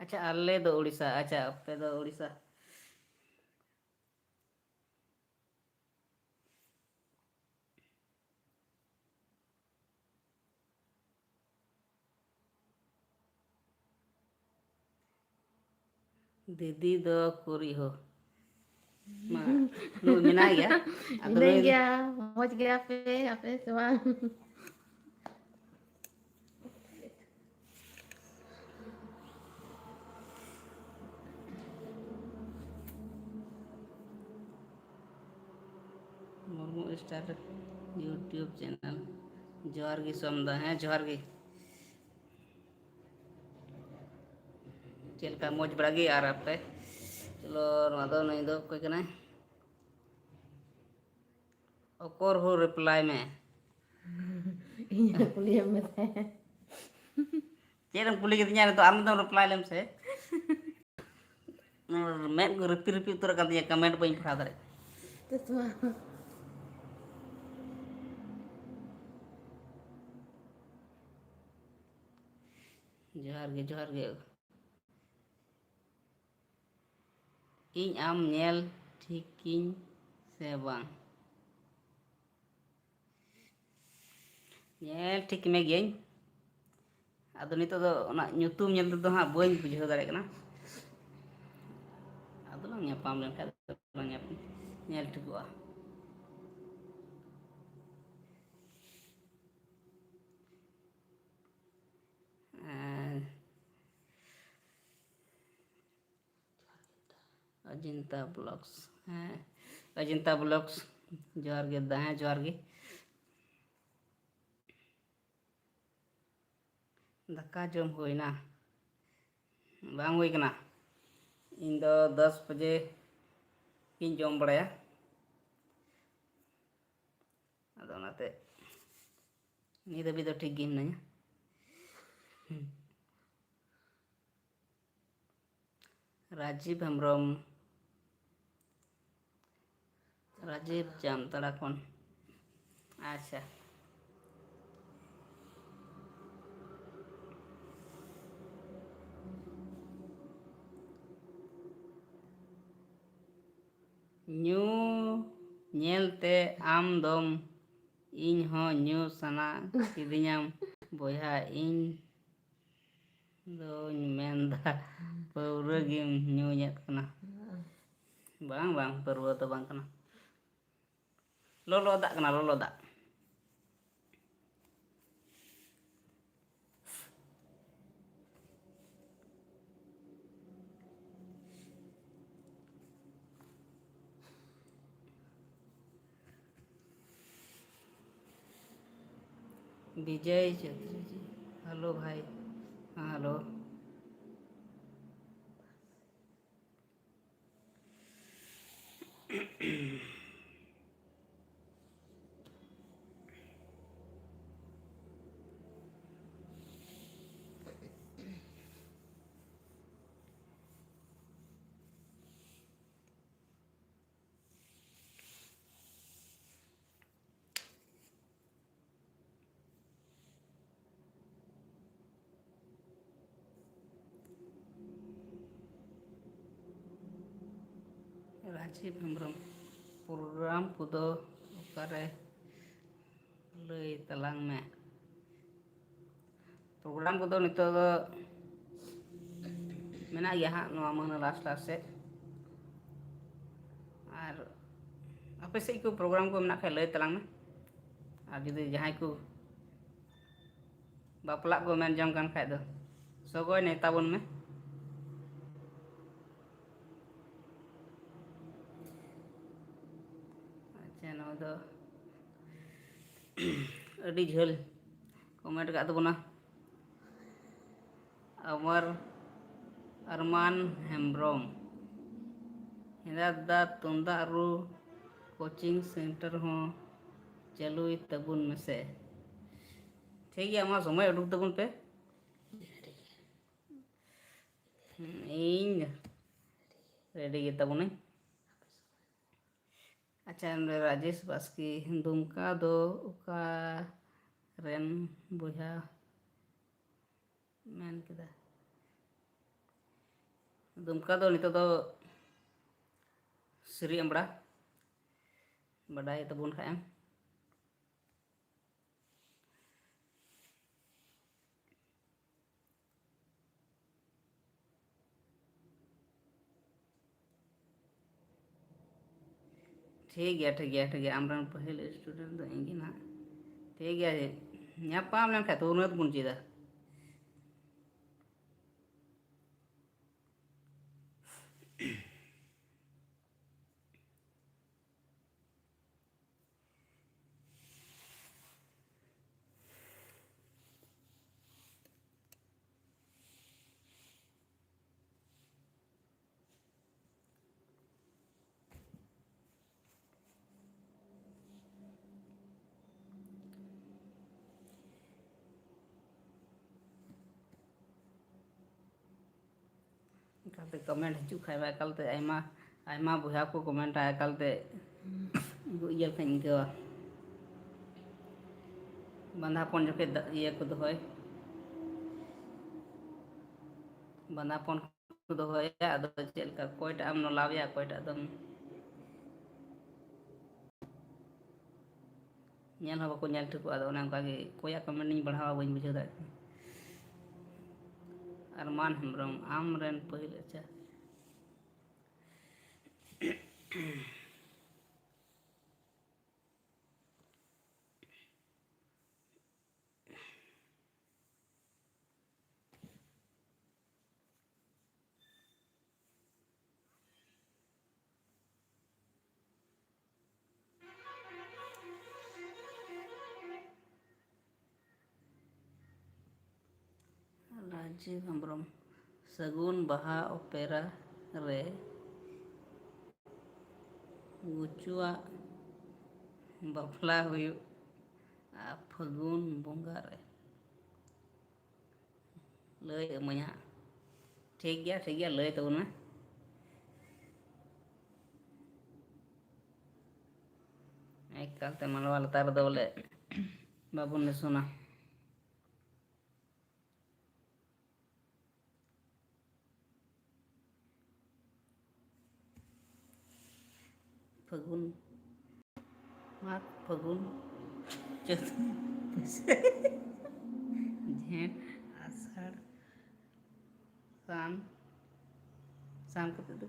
ᱟᱪᱪᱷᱟ, ᱟᱞᱮ ᱫᱚ ᱩᱲᱤᱥᱥᱟ᱾ ᱟᱪᱪᱷᱟ, ᱟᱯᱮ ᱫᱚ ᱩᱲᱤᱥᱥᱟ᱾ ᱫᱤᱫᱤ ᱫᱚ ᱠᱩᱨᱤ ᱦᱳ᱾ ᱢᱟ, ᱱᱩᱭ ᱢᱮᱱᱟᱭ ᱜᱮᱭᱟ᱾ ᱟᱫᱚ ᱢᱤᱱᱟᱹᱧ ᱱᱩᱭ ᱜᱮᱭᱟ᱾ ᱢᱚᱡᱽ ᱜᱮᱭᱟ ᱯᱮ ᱟᱯᱮ ᱥᱮ ᱵᱟᱝ? Murmu star YouTube channel᱾ ᱡᱚᱦᱟᱨ ᱜᱮ ᱥᱚᱢᱫᱟ, ᱦᱮᱸ ᱡᱚᱦᱟᱨ ᱜᱮ᱾ ᱪᱮᱫ ᱞᱮᱠᱟ, ᱢᱚᱡᱽ ᱵᱟᱲᱟ ᱜᱮ? ᱟᱨ ᱟᱯᱮ? ᱪᱚᱞᱚ, ᱱᱚᱣᱟ ᱫᱚ, ᱱᱩᱭ ᱫᱚ ᱚᱠᱚᱭ ᱠᱟᱱᱟᱭ? ᱚᱠᱚᱨ ᱦᱚᱸ reply ᱢᱮ᱾ ᱤᱧ ᱠᱩᱞᱤᱭᱮᱫ ᱢᱮ ᱛᱟᱦᱮᱸᱫ᱾ ᱪᱮᱫ ᱮᱢ ᱠᱩᱞᱤ ᱠᱤᱫᱤᱧᱟ ᱱᱤᱛᱚᱜ? ᱟᱢ ᱫᱚᱢ reply ᱞᱮᱢ ᱥᱮ᱾ ᱢᱮᱫ ᱠᱚ ᱨᱤᱯᱤ ᱨᱤᱯᱤ ᱩᱛᱟᱹᱨᱚᱜ ᱠᱟᱱ ᱛᱤᱧᱟ, comment ᱵᱟᱹᱧ ᱯᱟᱲᱦᱟᱣ ᱫᱟᱲᱮᱭᱟᱜ᱾ ᱛᱮ ᱛᱚ᱾ ᱡᱚᱦᱟᱨ ᱜᱮ, ᱡᱚᱦᱟᱨ ᱜᱮ᱾ ᱤᱧ ᱟᱢ ᱧᱮᱞ ᱴᱷᱤᱠᱤᱧ ᱥᱮ ᱵᱟᱝ? ᱧᱮᱞ ᱴᱷᱤᱠ ᱢᱮ ᱜᱤᱭᱟᱹᱧ᱾ ᱟᱫᱚ ᱱᱤᱛᱚᱜ ᱫᱚ ᱚᱱᱟ ᱧᱩᱛᱩᱢ ᱧᱮᱞ ᱛᱮᱫᱚ ᱦᱟᱸᱜ ᱵᱟᱹᱧ ᱵᱩᱡᱷᱟᱹᱣ ᱫᱟᱲᱮᱭᱟᱜ ᱠᱟᱱᱟ᱾ ᱟᱫᱚ ᱞᱟᱝ ᱧᱟᱯᱟᱢ ᱞᱮᱱᱠᱷᱟᱱ ᱫᱚ ᱞᱟᱝ ᱧᱟᱯᱟᱢ, ᱧᱮᱞ ᱴᱷᱤᱠᱚᱜᱼᱟ᱾ ᱟᱨ ᱚᱡᱤᱱᱛᱟ ᱵᱞᱚᱜᱥ, ᱦᱮᱸ, ᱚᱡᱤᱱᱛᱟ ᱵᱞᱚᱜᱥ, ᱡᱚᱦᱟᱨ ᱜᱮ ᱫᱟ, ᱦᱮᱸ, ᱡᱚᱦᱟᱨ ᱜᱮ᱾ ᱫᱟᱠᱟ ᱡᱚᱢ ᱦᱩᱭᱱᱟ? ᱵᱟᱝ ᱦᱩᱭ ᱠᱟᱱᱟ, ᱤᱧ ᱫᱚ ᱫᱚᱥ ᱵᱟᱡᱮ ᱜᱤᱧ ᱡᱚᱢ ᱵᱟᱲᱟᱭᱟ᱾ ᱟᱫᱚ ᱚᱱᱟᱛᱮ ᱱᱤᱛ ᱦᱟᱹᱵᱤᱡ ᱫᱚ ᱴᱷᱤᱠ ᱜᱮ ᱢᱤᱱᱟᱹᱧᱟ᱾ ᱦᱩᱸ᱾ ᱨᱟᱡᱤᱵᱽ ᱦᱮᱢᱵᱨᱚᱢ, ᱨᱟᱡᱤᱵᱽ ᱡᱟᱢᱛᱟᱲᱟ ᱠᱷᱚᱱ᱾ ᱟᱪᱪᱷᱟ᱾ ᱧᱩ ᱧᱮᱞᱛᱮ ᱟᱢ ᱫᱚᱢ ᱤᱧ ᱦᱚᱸ ᱧᱩ ᱥᱟᱱᱟ ᱠᱤᱫᱤᱧᱟᱢ ᱵᱚᱭᱦᱟ, ᱤᱧ ᱫᱚᱧ ᱢᱮᱱᱫᱟ ᱯᱟᱹᱣᱨᱟᱹ ᱜᱮᱢ ᱧᱩᱭᱮᱫ ᱠᱟᱱᱟ᱾ ᱵᱟᱝ, ᱵᱟᱝ, ᱯᱟᱹᱣᱨᱟᱹ ᱫᱚ ᱵᱟᱝ ᱠᱟᱱᱟ, ᱞᱚᱞᱚ ᱫᱟᱜ ᱠᱟᱱᱟ, ᱞᱚᱞᱚ ᱫᱟᱜ᱾ विजय चौधरी जी, हेलो भाई। हाँ, हेलो। ᱨᱟᱡᱤᱵᱽ ᱦᱮᱢᱵᱨᱚᱢ, ᱯᱨᱳᱜᱨᱟᱢ ᱠᱚᱫᱚ ᱚᱠᱟᱨᱮ? ᱞᱟᱹᱭ ᱛᱟᱞᱟᱝ ᱢᱮ᱾ ᱯᱨᱳᱜᱨᱟᱢ ᱠᱚᱫᱚ ᱱᱤᱛᱚᱜ ᱫᱚ ᱢᱮᱱᱟᱜ ᱜᱮᱭᱟ ᱦᱟᱸᱜ, ᱱᱚᱣᱟ ᱢᱟᱹᱦᱱᱟᱹ ᱞᱟᱥᱴ ᱞᱟᱥᱴ ᱥᱮᱫ᱾ ᱟᱨ ᱟᱯᱮ ᱥᱮᱫ ᱠᱚ ᱯᱨᱳᱜᱨᱟᱢ ᱠᱚ ᱢᱮᱱᱟᱜ ᱠᱷᱟᱡ ᱞᱟᱹᱭ ᱛᱟᱞᱟᱝ ᱢᱮ᱾ ᱟᱨ ᱡᱩᱫᱤ ᱡᱟᱦᱟᱸᱭ ᱠᱚ ᱵᱟᱯᱞᱟᱜ ᱠᱚ ᱢᱮᱱ ᱡᱚᱝ ᱠᱟᱱ ᱠᱷᱟᱡ ᱫᱚ ᱥᱚᱜᱚᱭ ᱱᱮᱣᱛᱟ ᱵᱚᱱ ᱢᱮ᱾ ᱟᱪᱪᱷᱟ, ᱱᱚᱣᱟ ᱫᱚ ᱟᱹᱰᱤ ᱡᱷᱟᱹᱞ ᱠᱚᱢᱮᱱᱴ ᱟᱠᱟᱫ ᱛᱟᱵᱚᱱᱟ᱾ ᱟᱢᱟᱨ ᱟᱨᱢᱟᱱ ᱦᱮᱢᱵᱨᱚᱢ, ᱦᱮᱸᱫᱟ ᱫᱟ ᱛᱩᱢᱫᱟᱜ ᱨᱩ ᱠᱳᱪᱤᱝ ᱥᱮᱱᱴᱟᱨ ᱦᱚᱸ ᱪᱟᱹᱞᱩᱭ ᱛᱟᱵᱚᱱ ᱢᱮᱥᱮ᱾ ᱴᱷᱤᱠ ᱜᱮᱭᱟ, ᱟᱢᱟᱜ ᱥᱚᱢᱚᱭ ᱩᱰᱩᱠ ᱛᱟᱵᱚᱱ ᱯᱮ᱾ ᱤᱧ ᱨᱮᱰᱤ ᱜᱮ ᱛᱟᱵᱚᱱᱟᱹᱧ᱾ ᱟᱪᱪᱷᱟ, ᱱᱚᱰᱮ ᱨᱟᱡᱮᱥ ᱵᱟᱥᱠᱮ, ᱫᱩᱢᱠᱟ ᱫᱚ ᱚᱠᱟ ᱨᱮᱱ ᱵᱚᱭᱦᱟ ᱢᱮᱱ ᱠᱮᱫᱟ? ᱫᱩᱢᱠᱟ ᱫᱚ ᱱᱤᱛᱚᱜ ᱫᱚ ᱥᱤᱨᱤ ᱟᱢᱵᱽᱲᱟ, ᱵᱟᱰᱟᱭ ᱛᱟᱵᱚᱱ ᱠᱷᱟᱡ ᱮᱢ᱾ ᱴᱷᱤᱠ ᱜᱮᱭᱟ, ᱴᱷᱤᱠ ᱜᱮᱭᱟ, ᱴᱷᱤᱠ ᱜᱮᱭᱟ᱾ ᱟᱢᱨᱮᱱ ᱯᱟᱹᱦᱤᱞ student ᱫᱚ ᱤᱧ ᱜᱮ ᱱᱟᱦᱟᱜ᱾ ᱴᱷᱤᱠ ᱜᱮᱭᱟ, ᱧᱟᱯᱟᱢ ᱞᱮᱱᱠᱷᱟᱡ ᱛᱚ ᱩᱱᱟᱹᱜ ᱵᱚᱱ ᱪᱮᱫᱟ᱾ ᱮᱠᱟᱞᱛᱮ ᱠᱚᱢᱮᱱᱴ ᱦᱤᱡᱩᱜ ᱠᱷᱟᱡ ᱢᱟ, ᱮᱠᱟᱞᱛᱮ ᱟᱭᱢᱟ, ᱟᱭᱢᱟ ᱵᱚᱭᱦᱟ ᱠᱚ ᱠᱚᱢᱮᱱᱴᱟ, ᱮᱠᱟᱞᱛᱮ ᱤᱭᱟᱹ ᱞᱮᱠᱟᱧ ᱟᱹᱭᱠᱟᱹᱣᱟ᱾ ᱵᱟᱸᱫᱷᱟᱯᱚᱱ ᱡᱚᱠᱷᱮᱡ ᱫᱟ-, ᱤᱭᱟᱹ ᱠᱚ ᱫᱚᱦᱚᱭ, ᱵᱟᱸᱫᱷᱟᱯᱚᱱ ᱠᱚ ᱫᱚᱦᱚᱭᱟ, ᱟᱫᱚ ᱪᱮᱫ ᱞᱮᱠᱟ ᱚᱠᱚᱭᱴᱟᱜ ᱮᱢ ᱱᱚᱞᱟᱣᱮᱭᱟ, ᱚᱠᱚᱭᱴᱟᱜ ᱫᱚᱢ ᱧᱮᱞ ᱦᱚᱸ ᱵᱟᱠᱚ ᱧᱮᱞ ᱴᱷᱤᱠᱚᱜᱼᱟ᱾ ᱟᱫᱚ ᱚᱱᱮ ᱚᱱᱠᱟ ᱜᱮ ᱚᱠᱚᱭᱟᱜ ᱠᱚᱢᱮᱱᱴ ᱤᱧ ᱯᱟᱲᱦᱟᱣᱟ ᱵᱟᱹᱧ ᱵᱩᱡᱷᱟᱹᱣ ᱫᱟᱲᱮᱭᱟᱜ ᱠᱟᱱᱟ᱾ ᱟᱨᱢᱟᱱ ᱦᱮᱢᱵᱨᱚᱢ, ᱟᱢ ᱨᱮᱱ ᱯᱟᱹᱦᱤᱞ, ᱟᱪᱪᱷᱟ᱾ ᱨᱟᱡᱤᱵᱽ ᱦᱮᱢᱵᱨᱚᱢ, ᱥᱟᱹᱜᱩᱱ ᱵᱟᱦᱟ ᱚᱯᱮᱨᱟ ᱨᱮ ᱜᱩᱪᱩᱣᱟᱜ ᱵᱟᱯᱞᱟ ᱦᱩᱭᱩᱜᱼᱟ ᱯᱷᱟᱹᱜᱩᱱ ᱵᱚᱸᱜᱟ ᱨᱮ᱾ ᱞᱟᱹᱭ ᱟᱹᱢᱟᱹᱧ ᱦᱟᱸᱜ᱾ ᱴᱷᱤᱠ ᱜᱮᱭᱟ, ᱴᱷᱤᱠ ᱜᱮᱭᱟ, ᱞᱟᱹᱭ ᱛᱟᱵᱚᱱ ᱢᱮ᱾ ᱮᱠᱟᱞᱛᱮ ᱢᱟᱰᱣᱟ ᱞᱟᱛᱟᱨ ᱨᱮᱫᱚ ᱵᱚᱞᱮ ᱵᱟᱵᱚᱱ ᱱᱤᱥᱩᱱᱟ᱾ ᱯᱷᱟᱹᱜᱩᱱ, ᱢᱟᱜᱽ, ᱯᱷᱟᱹᱜᱩᱱ, ᱪᱟᱹᱛ, ᱵᱟᱹᱭᱥᱟᱹᱠᱷ, ᱡᱷᱮᱸᱴ, ᱟᱥᱟᱲ, ᱥᱟᱱ, ᱥᱟᱱ ᱠᱟᱛᱮ ᱫᱚ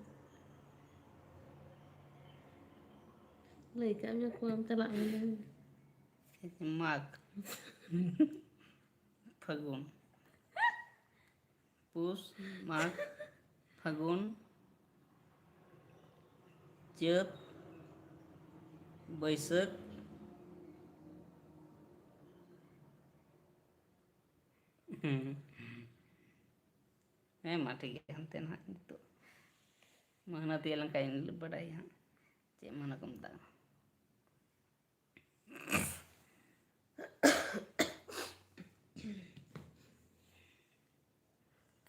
ᱞᱟᱹᱭ ᱠᱟᱜ ᱢᱮ, ᱠᱚ ᱟᱢ ᱪᱟᱞᱟᱜ ᱢᱮ᱾ ᱢᱟᱜᱽ, ᱯᱷᱟᱹᱜᱩᱱ, ᱯᱩᱥ, ᱢᱟᱜᱽ, ᱯᱷᱟᱹᱜᱩᱱ, ᱪᱟᱹᱛ, ᱵᱟᱹᱭᱥᱟᱹᱠᱷ᱾ ᱦᱩᱸ᱾ ᱦᱮᱸ, ᱢᱟ ᱴᱷᱤᱠ ᱜᱮᱭᱟ, ᱦᱟᱱᱛᱮ ᱱᱟᱦᱟᱜ ᱱᱤᱛᱚᱜ ᱢᱟᱹᱦᱱᱟᱹ ᱛᱤᱭᱟᱹᱜ ᱞᱮᱱᱠᱷᱟᱱ ᱤᱧ ᱵᱟᱰᱟᱭᱟ ᱦᱟᱸᱜ ᱪᱮᱫ ᱢᱟᱹᱦᱱᱟᱹ ᱠᱚ ᱢᱮᱛᱟᱜᱼᱟ᱾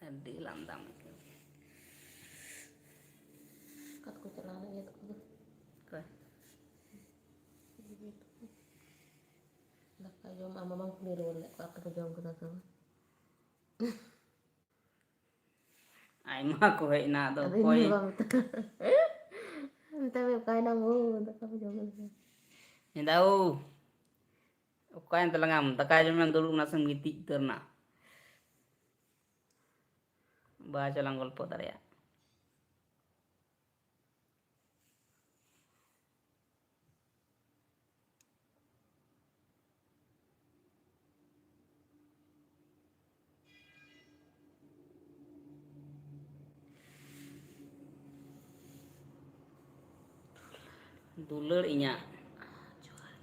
ᱟᱹᱰᱤ ᱞᱟᱸᱫᱟᱢ ᱟᱹᱭᱠᱟᱹᱣ ᱠᱮᱫᱟ᱾ ᱚᱠᱚᱭ? ᱫᱟᱠᱟ ᱡᱚᱢ ᱟᱢ ᱵᱟᱵᱟᱢ ᱠᱩᱞᱤ ᱨᱩᱣᱟᱹᱲ ᱞᱮᱫ ᱠᱚᱣᱟ, ᱟᱯᱮ ᱯᱮ ᱡᱚᱢ ᱠᱮᱫᱟ ᱥᱮ ᱵᱟᱝ? ᱟᱭᱢᱟ ᱠᱚ ᱦᱮᱡ ᱮᱱᱟ, ᱟᱫᱚ ᱟᱫᱚ ᱚᱠᱚᱭ? ᱤᱧ ᱵᱟᱵᱟ ᱢᱮᱛᱟ-, ᱢᱮᱛᱟᱭ ᱢᱮ, "ᱚᱠᱟᱭᱮᱱᱟᱢ ᱜᱳ? ᱫᱟᱠᱟ ᱯᱮ ᱡᱚᱢ ᱠᱮᱫᱟ ᱥᱮ ᱵᱟᱝ?" ᱢᱮᱱᱫᱟ, "ᱳ, ᱚᱠᱟᱭᱮᱱ ᱛᱟᱞᱟᱝᱟᱢ? ᱫᱟᱠᱟ ᱡᱚᱢᱮᱢ ᱫᱩᱲᱩᱵ ᱮᱱᱟ ᱥᱮᱢ ᱜᱤᱛᱤᱡ ᱩᱛᱟᱹᱨ ᱮᱱᱟ?" ᱵᱟ ᱪᱚᱞᱟᱝ ᱜᱚᱞᱯᱚ ᱫᱟᱲᱮᱭᱟᱜ᱾ ᱫᱩᱞᱟᱹᱲ ᱤᱧᱟᱹᱜ᱾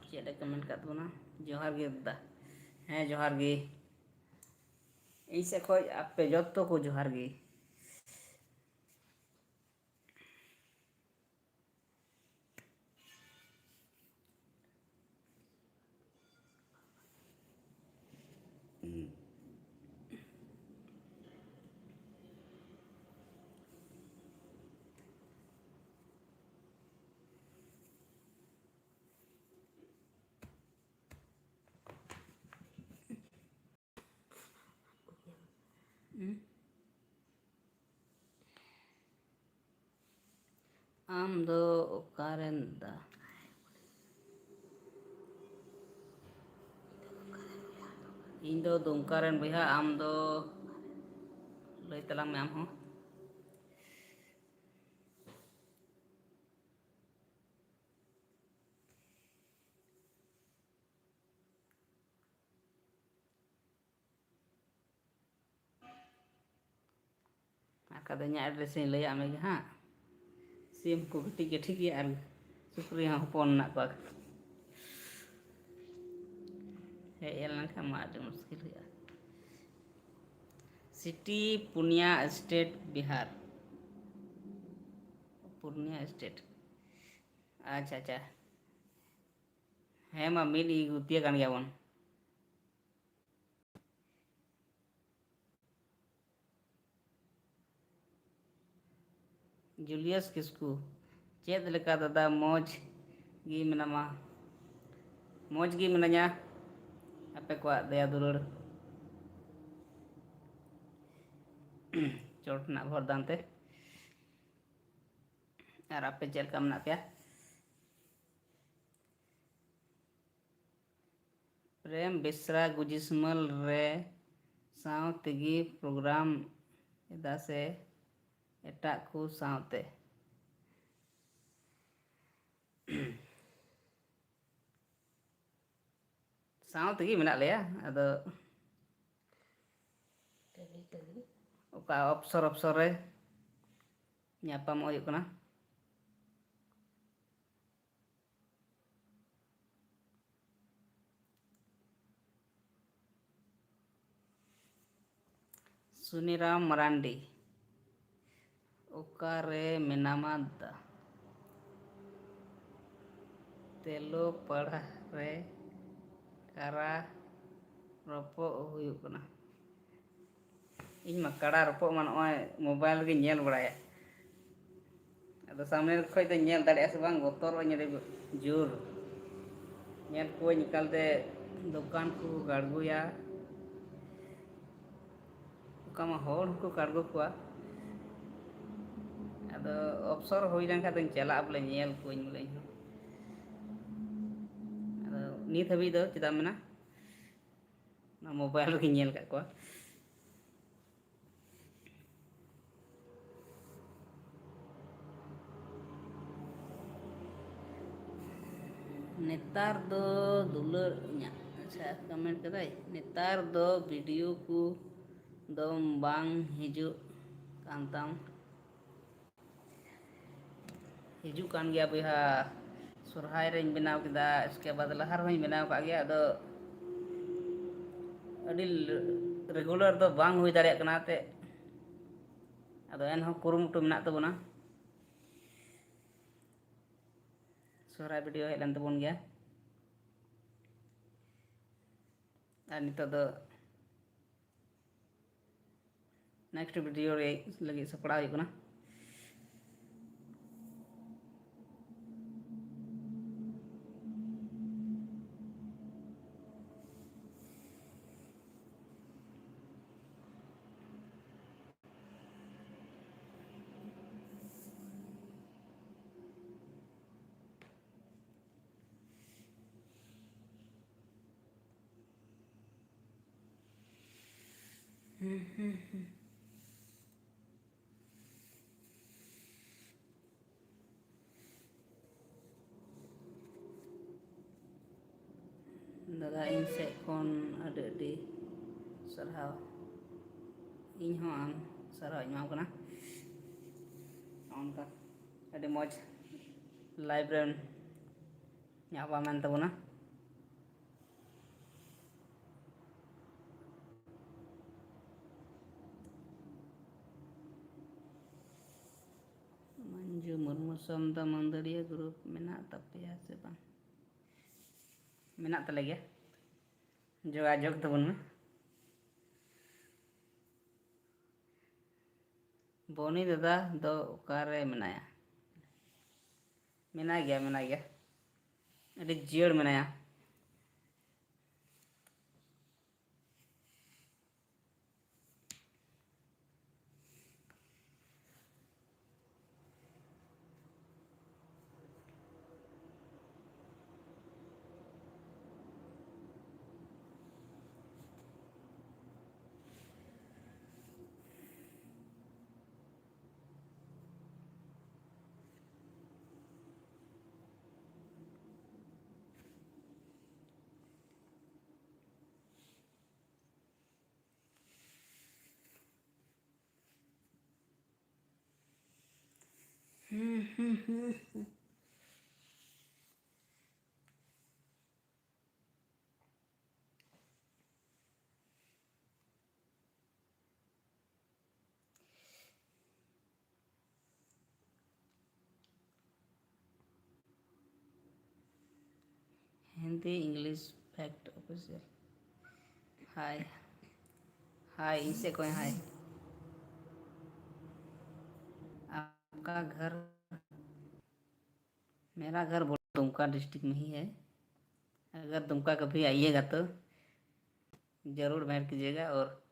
ᱪᱮᱫ ᱮ ᱠᱚᱢᱮᱱᱴ ᱠᱟᱫ ᱵᱚᱱᱟ? ᱡᱚᱦᱟᱨ ᱜᱮ ᱫᱟᱫᱟ᱾ ᱦᱮᱸ, ᱡᱚᱦᱟᱨ ᱜᱮ᱾ ᱤᱧ ᱥᱮᱫ ᱠᱷᱚᱡ ᱟᱯᱮ ᱡᱚᱛᱚ ᱠᱚ ᱡᱚᱦᱟᱨ ᱜᱮ᱾ ᱟᱢ ᱫᱚ ᱚᱠᱟᱨᱮᱱ ᱫᱟ? ᱤᱧ ᱫᱚ ᱫᱩᱢᱠᱟ ᱨᱮᱱ ᱵᱚᱭᱦᱟ, ᱟᱢ ᱫᱚ ᱞᱟᱹᱭ ᱛᱟᱞᱟᱝ ᱢᱮ ᱟᱢ ᱦᱚᱸ᱾ ᱟᱨ ᱠᱷᱟᱡ ᱫᱚ ᱤᱧᱟᱹᱜ ᱮᱰᱨᱮᱥ ᱤᱧ ᱞᱟᱹᱭᱟᱫ ᱢᱮᱜᱮ ᱦᱟᱸᱜ᱾ ᱥᱤᱢ ᱠᱚ ᱠᱟᱹᱴᱤᱡ ᱠᱟᱹᱴᱤᱡ ᱜᱮᱭᱟ ᱟᱨ ᱥᱩᱠᱨᱤ ᱦᱚᱸ ᱦᱚᱯᱚᱱ ᱢᱮᱱᱟᱜ ᱠᱚᱣᱟ᱾ ᱦᱮᱡ ᱞᱮᱱᱠᱷᱟᱱ ᱢᱟ ᱟᱹᱰᱤ ᱢᱩᱥᱠᱤᱞ ᱦᱩᱭᱩᱜᱼᱟ᱾ ᱥᱤᱴᱤ ᱯᱩᱱᱭᱟ ᱥᱴᱮᱴ ᱵᱤᱦᱟᱨ᱾ ᱯᱩᱱᱭᱟ ᱥᱴᱮᱴ᱾ ᱟᱪᱪᱷᱟ, ᱟᱪᱪᱷᱟ᱾ ᱦᱮᱸ ᱢᱟ, ᱢᱤᱫ ᱜᱩᱛᱤᱭᱟᱹ ᱠᱟᱱ ᱜᱮᱭᱟ ᱵᱚᱱ᱾ ᱡᱩᱞᱤᱭᱟᱥ ᱠᱤᱥᱠᱩ, ᱪᱮᱫ ᱞᱮᱠᱟ ᱫᱟᱫᱟ, ᱢᱚᱡᱽ ᱜᱮ ᱢᱮᱱᱟᱢᱟ? ᱢᱚᱡᱽ ᱜᱮ ᱢᱤᱱᱟᱹᱧᱟ, ᱟᱯᱮ ᱠᱚᱣᱟᱜ ᱫᱟᱭᱟ ᱫᱩᱞᱟᱹᱲ, ᱪᱚᱴ ᱨᱮᱱᱟᱜ ᱵᱷᱚᱨᱫᱟᱱ ᱛᱮ᱾ ᱟᱨ ᱟᱯᱮ ᱪᱮᱫ ᱞᱮᱠᱟ ᱢᱮᱱᱟᱜ ᱯᱮᱭᱟ? ᱯᱨᱮᱢ ᱵᱮᱥᱨᱟ ᱜᱩᱡᱤᱥᱢᱟᱹᱞ ᱨᱮ ᱥᱟᱶ ᱛᱮᱜᱮ ᱯᱨᱳᱜᱨᱟᱢ ᱮᱫᱟ ᱥᱮ ᱮᱴᱟᱜ ᱠᱚ ᱥᱟᱶᱛᱮ? ᱥᱟᱶ ᱛᱮᱜᱮ ᱢᱮᱱᱟᱜ ᱞᱮᱭᱟ᱾ ᱟᱫᱚ ᱠᱟᱹᱢᱤ ᱠᱟᱹᱢᱤ᱾ ᱚᱠᱟ ᱚᱯᱥᱚᱨ ᱚᱯᱥᱚᱨ ᱨᱮ ᱧᱟᱯᱟᱢᱚᱜ ᱦᱩᱭᱩᱜ ᱠᱟᱱᱟ᱾ ᱥᱩᱱᱤᱨᱟᱢ ᱢᱟᱨᱟᱱᱰᱤ, ᱚᱠᱟᱨᱮ ᱢᱮᱱᱟᱢᱟ ᱫᱟ? ᱛᱮᱞᱳ ᱯᱟᱲᱟ ᱨᱮ ᱠᱟᱨᱟ ᱨᱚᱯᱚᱜ ᱦᱩᱭᱩᱜ ᱠᱟᱱᱟ᱾ ᱤᱧ ᱢᱟ ᱠᱟᱲᱟ ᱨᱚᱯᱚᱜ ᱢᱟ ᱱᱚᱜᱼᱚᱭ ᱢᱳᱵᱟᱭᱤᱞ ᱨᱮᱜᱮᱧ ᱧᱮᱞ ᱵᱟᱲᱟᱭᱟ᱾ ᱟᱫᱚ ᱥᱟᱢᱱᱮ ᱠᱷᱚᱡ ᱫᱚᱧ ᱧᱮᱞ ᱫᱟᱲᱮᱭᱟᱜᱼᱟ ᱥᱮ ᱵᱟᱝ, ᱵᱚᱛᱚᱨᱚᱜ ᱟᱹᱧ ᱟᱹᱰᱤ ᱡᱳᱨ᱾ ᱧᱮᱞ ᱠᱚᱣᱟᱧ ᱮᱠᱟᱞᱛᱮ ᱫᱚᱠᱟᱱ ᱠᱚ ᱜᱟᱲᱜᱩᱭᱟ᱾ ᱚᱠᱟ ᱢᱟ ᱦᱚᱲ ᱦᱚᱸᱠᱚ ᱠᱟᱲᱜᱚ ᱠᱚᱣᱟ᱾ ᱟᱫᱚ ᱚᱯᱥᱚᱨ ᱦᱩᱭ ᱞᱮᱱᱠᱷᱟᱱ ᱫᱚᱧ ᱪᱟᱞᱟᱜᱼᱟ ᱵᱚᱞᱮ, ᱧᱮᱞ ᱠᱚᱣᱟᱧ ᱵᱚᱞᱮ ᱤᱧᱦᱚᱸ᱾ ᱟᱫᱚ ᱱᱤᱛ ᱦᱟᱹᱵᱤᱡ ᱫᱚ ᱪᱮᱫᱟᱜ ᱢᱮᱱᱟ, ᱚᱱᱟ ᱢᱳᱵᱟᱭᱤᱞ ᱨᱮᱜᱮᱧ ᱧᱮᱞ ᱟᱠᱟᱫ ᱠᱚᱣᱟ᱾ ᱱᱮᱛᱟᱨ ᱫᱚ ᱫᱩᱞᱟᱹᱲ ᱤᱧᱟᱹᱜ, ᱟᱪᱪᱷᱟ, ᱠᱚᱢᱮᱱᱴ ᱠᱟᱫᱟᱭ, ᱱᱮᱛᱟᱨ ᱫᱚ ᱵᱷᱤᱰᱤᱭᱳ ᱠᱚ ᱫᱚ ᱵᱟᱝ ᱦᱤᱡᱩᱜ ᱠᱟᱱ ᱛᱟᱢ᱾ ᱦᱤᱡᱩᱜ ᱠᱟᱱ ᱜᱮᱭᱟ ᱵᱚᱭᱦᱟ, ᱥᱚᱨᱦᱟᱭ ᱨᱮᱧ ᱵᱮᱱᱟᱣ ᱠᱮᱫᱟ, ᱤᱥᱠᱮ ᱵᱟᱫ ᱞᱟᱦᱟ ᱨᱮᱦᱚᱸᱧ ᱵᱮᱱᱟᱣ ᱠᱟᱜ ᱜᱮᱭᱟ᱾ ᱟᱫᱚ ᱟᱹᱰᱤ ᱨᱮᱜᱩᱞᱟᱨ ᱫᱚ ᱵᱟᱝ ᱦᱩᱭ ᱫᱟᱲᱮᱭᱟᱜ ᱠᱟᱱᱟ ᱮᱱᱛᱮᱫ᱾ ᱟᱫᱚ ᱮᱱᱦᱚᱸ ᱠᱩᱨᱩᱢᱩᱴᱩ ᱢᱮᱱᱟᱜ ᱛᱟᱵᱚᱱᱟ᱾ ᱥᱚᱦᱨᱟᱭ ᱵᱷᱤᱰᱤᱭᱳ ᱦᱮᱡ ᱞᱮᱱ ᱛᱟᱵᱚᱱ ᱜᱮᱭᱟ᱾ ᱟᱨ ᱱᱤᱛᱚᱜ ᱫᱚ ᱱᱮᱠᱥᱴ ᱵᱷᱤᱰᱤᱭᱳ ᱨᱮ ᱞᱟᱹᱜᱤᱫ ᱥᱟᱯᱲᱟᱣ ᱦᱩᱭᱩᱜ ᱠᱟᱱᱟ᱾ ᱫᱟᱫᱟ, ᱤᱧ ᱥᱮᱫ ᱠᱷᱚᱱ ᱟᱹᱰᱤ ᱟᱹᱰᱤ ᱥᱟᱨᱦᱟᱣ᱾ ᱤᱧ ᱦᱚᱸ ᱟᱢ ᱥᱟᱨᱦᱟᱣ ᱤᱧ ᱮᱢᱟᱢ ᱠᱟᱱᱟ᱾ ᱱᱚᱝᱠᱟ ᱟᱹᱰᱤ ᱢᱚᱡᱽ live ᱨᱮᱢ ᱧᱟᱯᱟᱢᱮᱱ ᱛᱟᱵᱚᱱᱟ᱾ ᱢᱟᱹᱱᱡᱩ ᱢᱩᱨᱢᱩ, ᱥᱟᱢᱫᱟ ᱢᱟᱹᱫᱟᱹᱲᱤᱭᱟᱹ group ᱢᱮᱱᱟᱜ ᱛᱟᱯᱮᱭᱟ ᱥᱮ ᱵᱟᱝ? ᱢᱮᱱᱟᱜ ᱛᱟᱞᱮ ᱜᱮᱭᱟ, ᱡᱳᱜᱟᱡᱳᱜᱽ ᱛᱟᱵᱚᱱ ᱢᱮ᱾ ᱵᱚᱱᱤ ᱫᱟᱫᱟ ᱫᱚ ᱚᱠᱟᱨᱮ ᱢᱮᱱᱟᱭᱟ? ᱢᱮᱱᱟᱭ ᱜᱮᱭᱟ, ᱢᱮᱱᱟᱭ ᱜᱮᱭᱟ, ᱟᱹᱰᱤ ᱡᱤᱭᱟᱹᱲ ᱢᱮᱱᱟᱭᱟ᱾ Hindi English fact official. Hi, hi, इनसे कोई हाय। आपका घर, मेरा घर बोल, दुमका डिस्ट्रिक्ट में ही है। अगर दुमका कभी आइएगा तो जरूर भेंट कीजिएगा और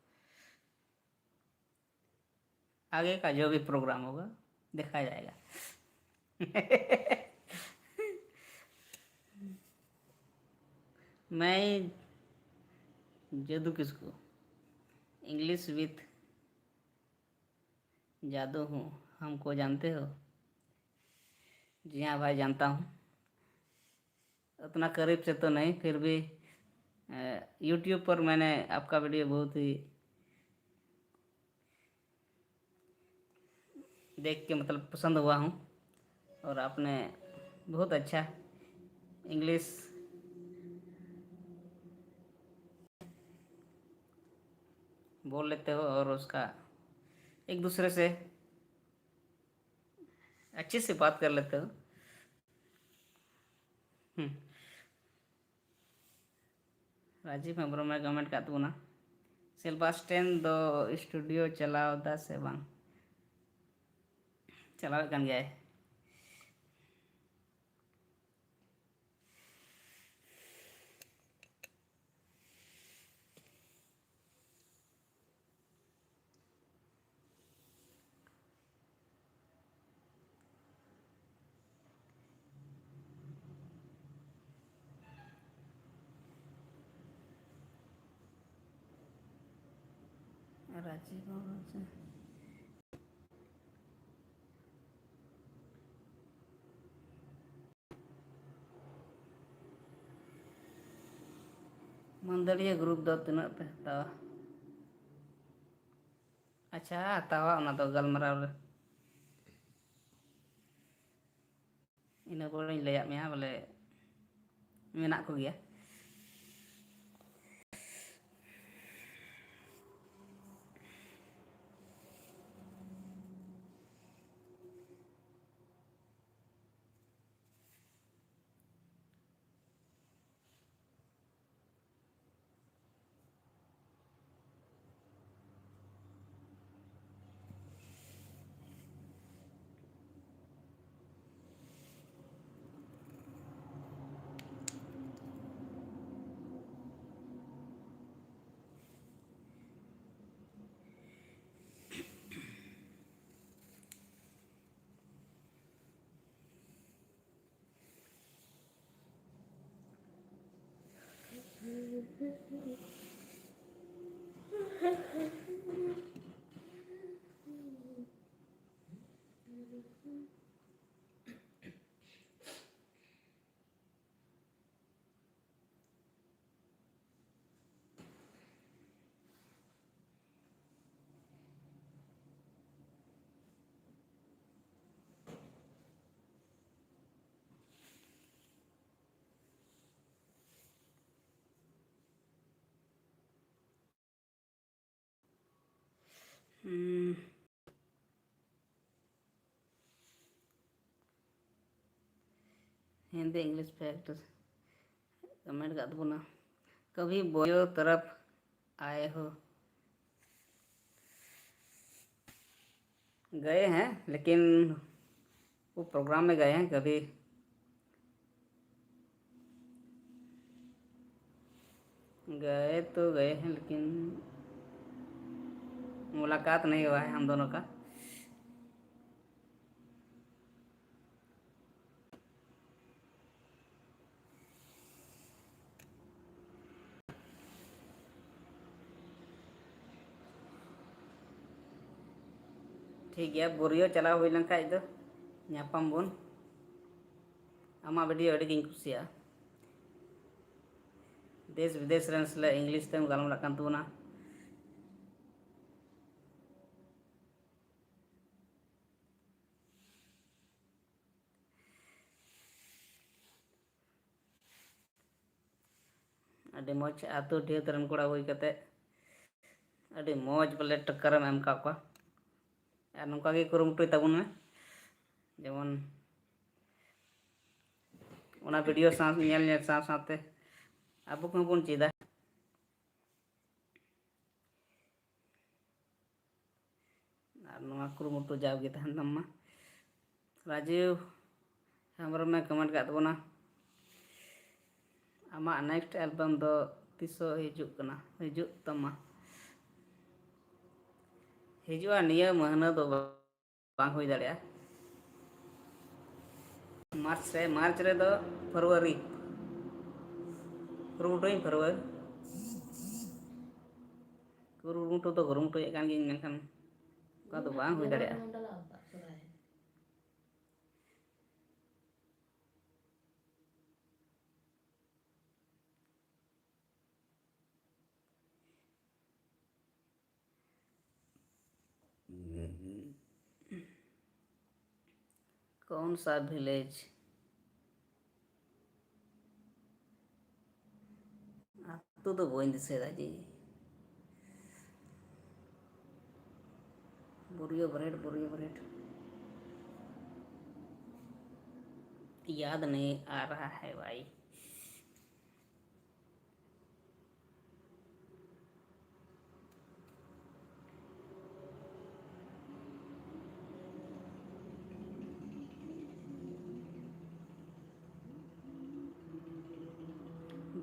आगे का जो भी प्रोग्राम होगा, देखा जाएगा। मैं जदू किसको इंग्लिश विथ जादू हूँ, हमको जानते हो? जी हाँ भाई, जानता हूँ। उतना करीब से तो नहीं, फिर भी यूट्यूब पर मैंने आपका वीडियो बहुत ही देख के, मतलब, पसंद हुआ हूँ। और आपने बहुत अच्छा इंग्लिश बोल लेते हो और उसका एक दूसरे से अच्छे से बात कर लेते हो। हम्म। ᱨᱟᱡᱤᱵᱽ ᱦᱮᱢᱵᱨᱚᱢᱮ ᱠᱚᱢᱮᱱᱴ ᱠᱟᱜ ᱛᱟᱵᱚᱱᱟ, ᱥᱮᱞᱵᱟᱥᱴᱮᱱ ᱫᱚ ᱥᱴᱩᱰᱤᱭᱳ ᱪᱟᱞᱟᱣ ᱫᱟ ᱥᱮ ᱵᱟᱝ? ᱪᱟᱞᱟᱣᱮᱫ ᱠᱟᱱ ᱜᱮᱭᱟᱭ᱾ ᱨᱟᱡᱤᱵᱽ ᱵᱟᱵᱩ ᱥᱮ ᱢᱟᱹᱫᱟᱹᱲᱤᱭᱟᱹ ᱜᱨᱩᱯ ᱫᱚ ᱛᱤᱱᱟᱹᱜ ᱯᱮ ᱦᱟᱛᱟᱣᱟ? ᱟᱪᱪᱷᱟ, ᱦᱟᱛᱟᱣᱟ, ᱚᱱᱟ ᱫᱚ ᱜᱟᱞᱢᱟᱨᱟᱣ ᱨᱮ᱾ ᱤᱱᱟᱹ ᱯᱚᱨᱮᱧ ᱞᱟᱹᱭᱟᱫ ᱢᱮᱭᱟ ᱵᱚᱞᱮ ᱢᱮᱱᱟᱜ ᱠᱚᱜᱮᱭᱟ᱾ ᱦᱩᱸ᱾ ᱦᱤᱱᱫᱤ ᱤᱝᱞᱤᱥ ᱯᱷᱮᱠᱴ ᱠᱚᱢᱮᱱᱴ ᱠᱟᱜ ᱛᱟᱵᱚᱱᱟ᱾ ᱠᱟᱵᱷᱤ ᱵᱚᱭᱳ ᱛᱚᱨᱚᱯ ᱟᱭᱮ ᱦᱳ᱾ गए हैं, लेकिन वो प्रोग्राम में गए हैं, कभी गए तो गए हैं, लेकिन मुलाकात नहीं हुआ है हम दोनों का। ᱴᱷᱤᱠ ᱜᱮᱭᱟ, ᱵᱳᱨᱤᱭᱳ ᱪᱟᱞᱟᱣ ᱦᱩᱭ ᱞᱮᱱᱠᱷᱟᱡ ᱫᱚ ᱧᱟᱯᱟᱢ ᱵᱚᱱ᱾ ᱟᱢᱟᱜ ᱵᱷᱤᱰᱤᱭᱳ ᱟᱹᱰᱤ ᱜᱤᱧ ᱠᱩᱥᱤᱭᱟᱜᱼᱟ᱾ ᱫᱮᱥ ᱵᱤᱫᱮᱥ ᱨᱮᱱ ᱥᱟᱞᱟᱜ ᱤᱝᱞᱤᱥ ᱛᱮᱢ ᱜᱟᱞᱢᱟᱨᱟᱜ ᱠᱟᱱ ᱛᱟᱵᱚᱱᱟ᱾ ᱟᱹᱰᱤ ᱢᱚᱡᱽ, ᱟᱹᱛᱩ ᱰᱤᱦᱟᱹᱛ ᱨᱮᱱ ᱠᱚᱲᱟ ᱦᱩᱭ ᱠᱟᱛᱮ ᱟᱹᱰᱤ ᱢᱚᱡᱽ ᱵᱚᱞᱮ ᱴᱚᱠᱠᱚᱨᱮᱢ ᱮᱢ ᱟᱠᱟᱫ ᱠᱚᱣᱟ᱾ ᱟᱨ ᱱᱚᱝᱠᱟ ᱜᱮ ᱠᱩᱨᱩᱢᱩᱴᱩᱭ ᱛᱟᱵᱚᱱ ᱢᱮ, ᱡᱮᱢᱚᱱ ᱚᱱᱟ ᱵᱷᱤᱰᱤᱭᱳ ᱥᱟᱶ, ᱧᱮᱞ ᱧᱮᱞ ᱥᱟᱶ ᱥᱟᱶᱛᱮ ᱟᱵᱚ ᱠᱚᱦᱚᱸ ᱵᱚᱱ ᱪᱮᱫᱟ᱾ ᱟᱨ ᱱᱚᱣᱟ ᱠᱩᱨᱩᱢᱩᱴᱩ ᱡᱟᱣᱜᱮ ᱛᱟᱦᱮᱱ ᱛᱟᱢ ᱢᱟ᱾ ᱨᱟᱡᱤᱵᱽ ᱦᱮᱢᱵᱨᱚᱢᱮ ᱠᱚᱢᱮᱱᱴ ᱠᱟᱜ ᱛᱟᱵᱚᱱᱟ, ᱟᱢᱟᱜ ᱱᱮᱠᱥᱴ ᱮᱞᱵᱟᱢ ᱫᱚ ᱛᱤᱥᱚᱜ ᱦᱤᱡᱩᱜ ᱠᱟᱱᱟ, ᱦᱤᱡᱩᱜ ᱛᱟᱢᱟ? ᱦᱤᱡᱩᱜᱼᱟ, ᱱᱤᱭᱟᱹ ᱢᱟᱹᱦᱱᱟᱹ ᱫᱚ ᱵᱟᱝ ᱦᱩᱭ ᱫᱟᱲᱮᱭᱟᱜᱼᱟ᱾ ᱢᱟᱨᱪ ᱨᱮ, ᱢᱟᱨᱪ ᱨᱮᱫᱚ ᱯᱷᱮᱵᱽᱨᱩᱣᱟᱨᱤ, ᱠᱩᱨᱩᱢᱩᱴᱩᱭᱟᱹᱧ ᱯᱷᱮᱵᱽᱨᱩᱣᱟᱨᱤ᱾ ᱠᱩᱨᱩᱢᱩᱴᱩ ᱫᱚ ᱠᱩᱨᱩᱢᱩᱴᱩᱭᱮᱫ ᱠᱟᱱ ᱜᱤᱭᱟᱹᱧ, ᱢᱮᱱᱠᱷᱟᱱ ᱚᱱᱠᱟ ᱫᱚ ᱵᱟᱝ ᱦᱩᱭ ᱫᱟᱲᱮᱭᱟᱜᱼᱟ᱾ कौन सा विलेज? ᱟᱹᱛᱩ ᱫᱚ ᱵᱟᱹᱧ ᱫᱤᱥᱟᱹᱭᱮᱫᱟ ᱡᱮ᱾ बोरियो ब्रेड, बोरियो ब्रेड। याद नहीं आ रहा है भाई।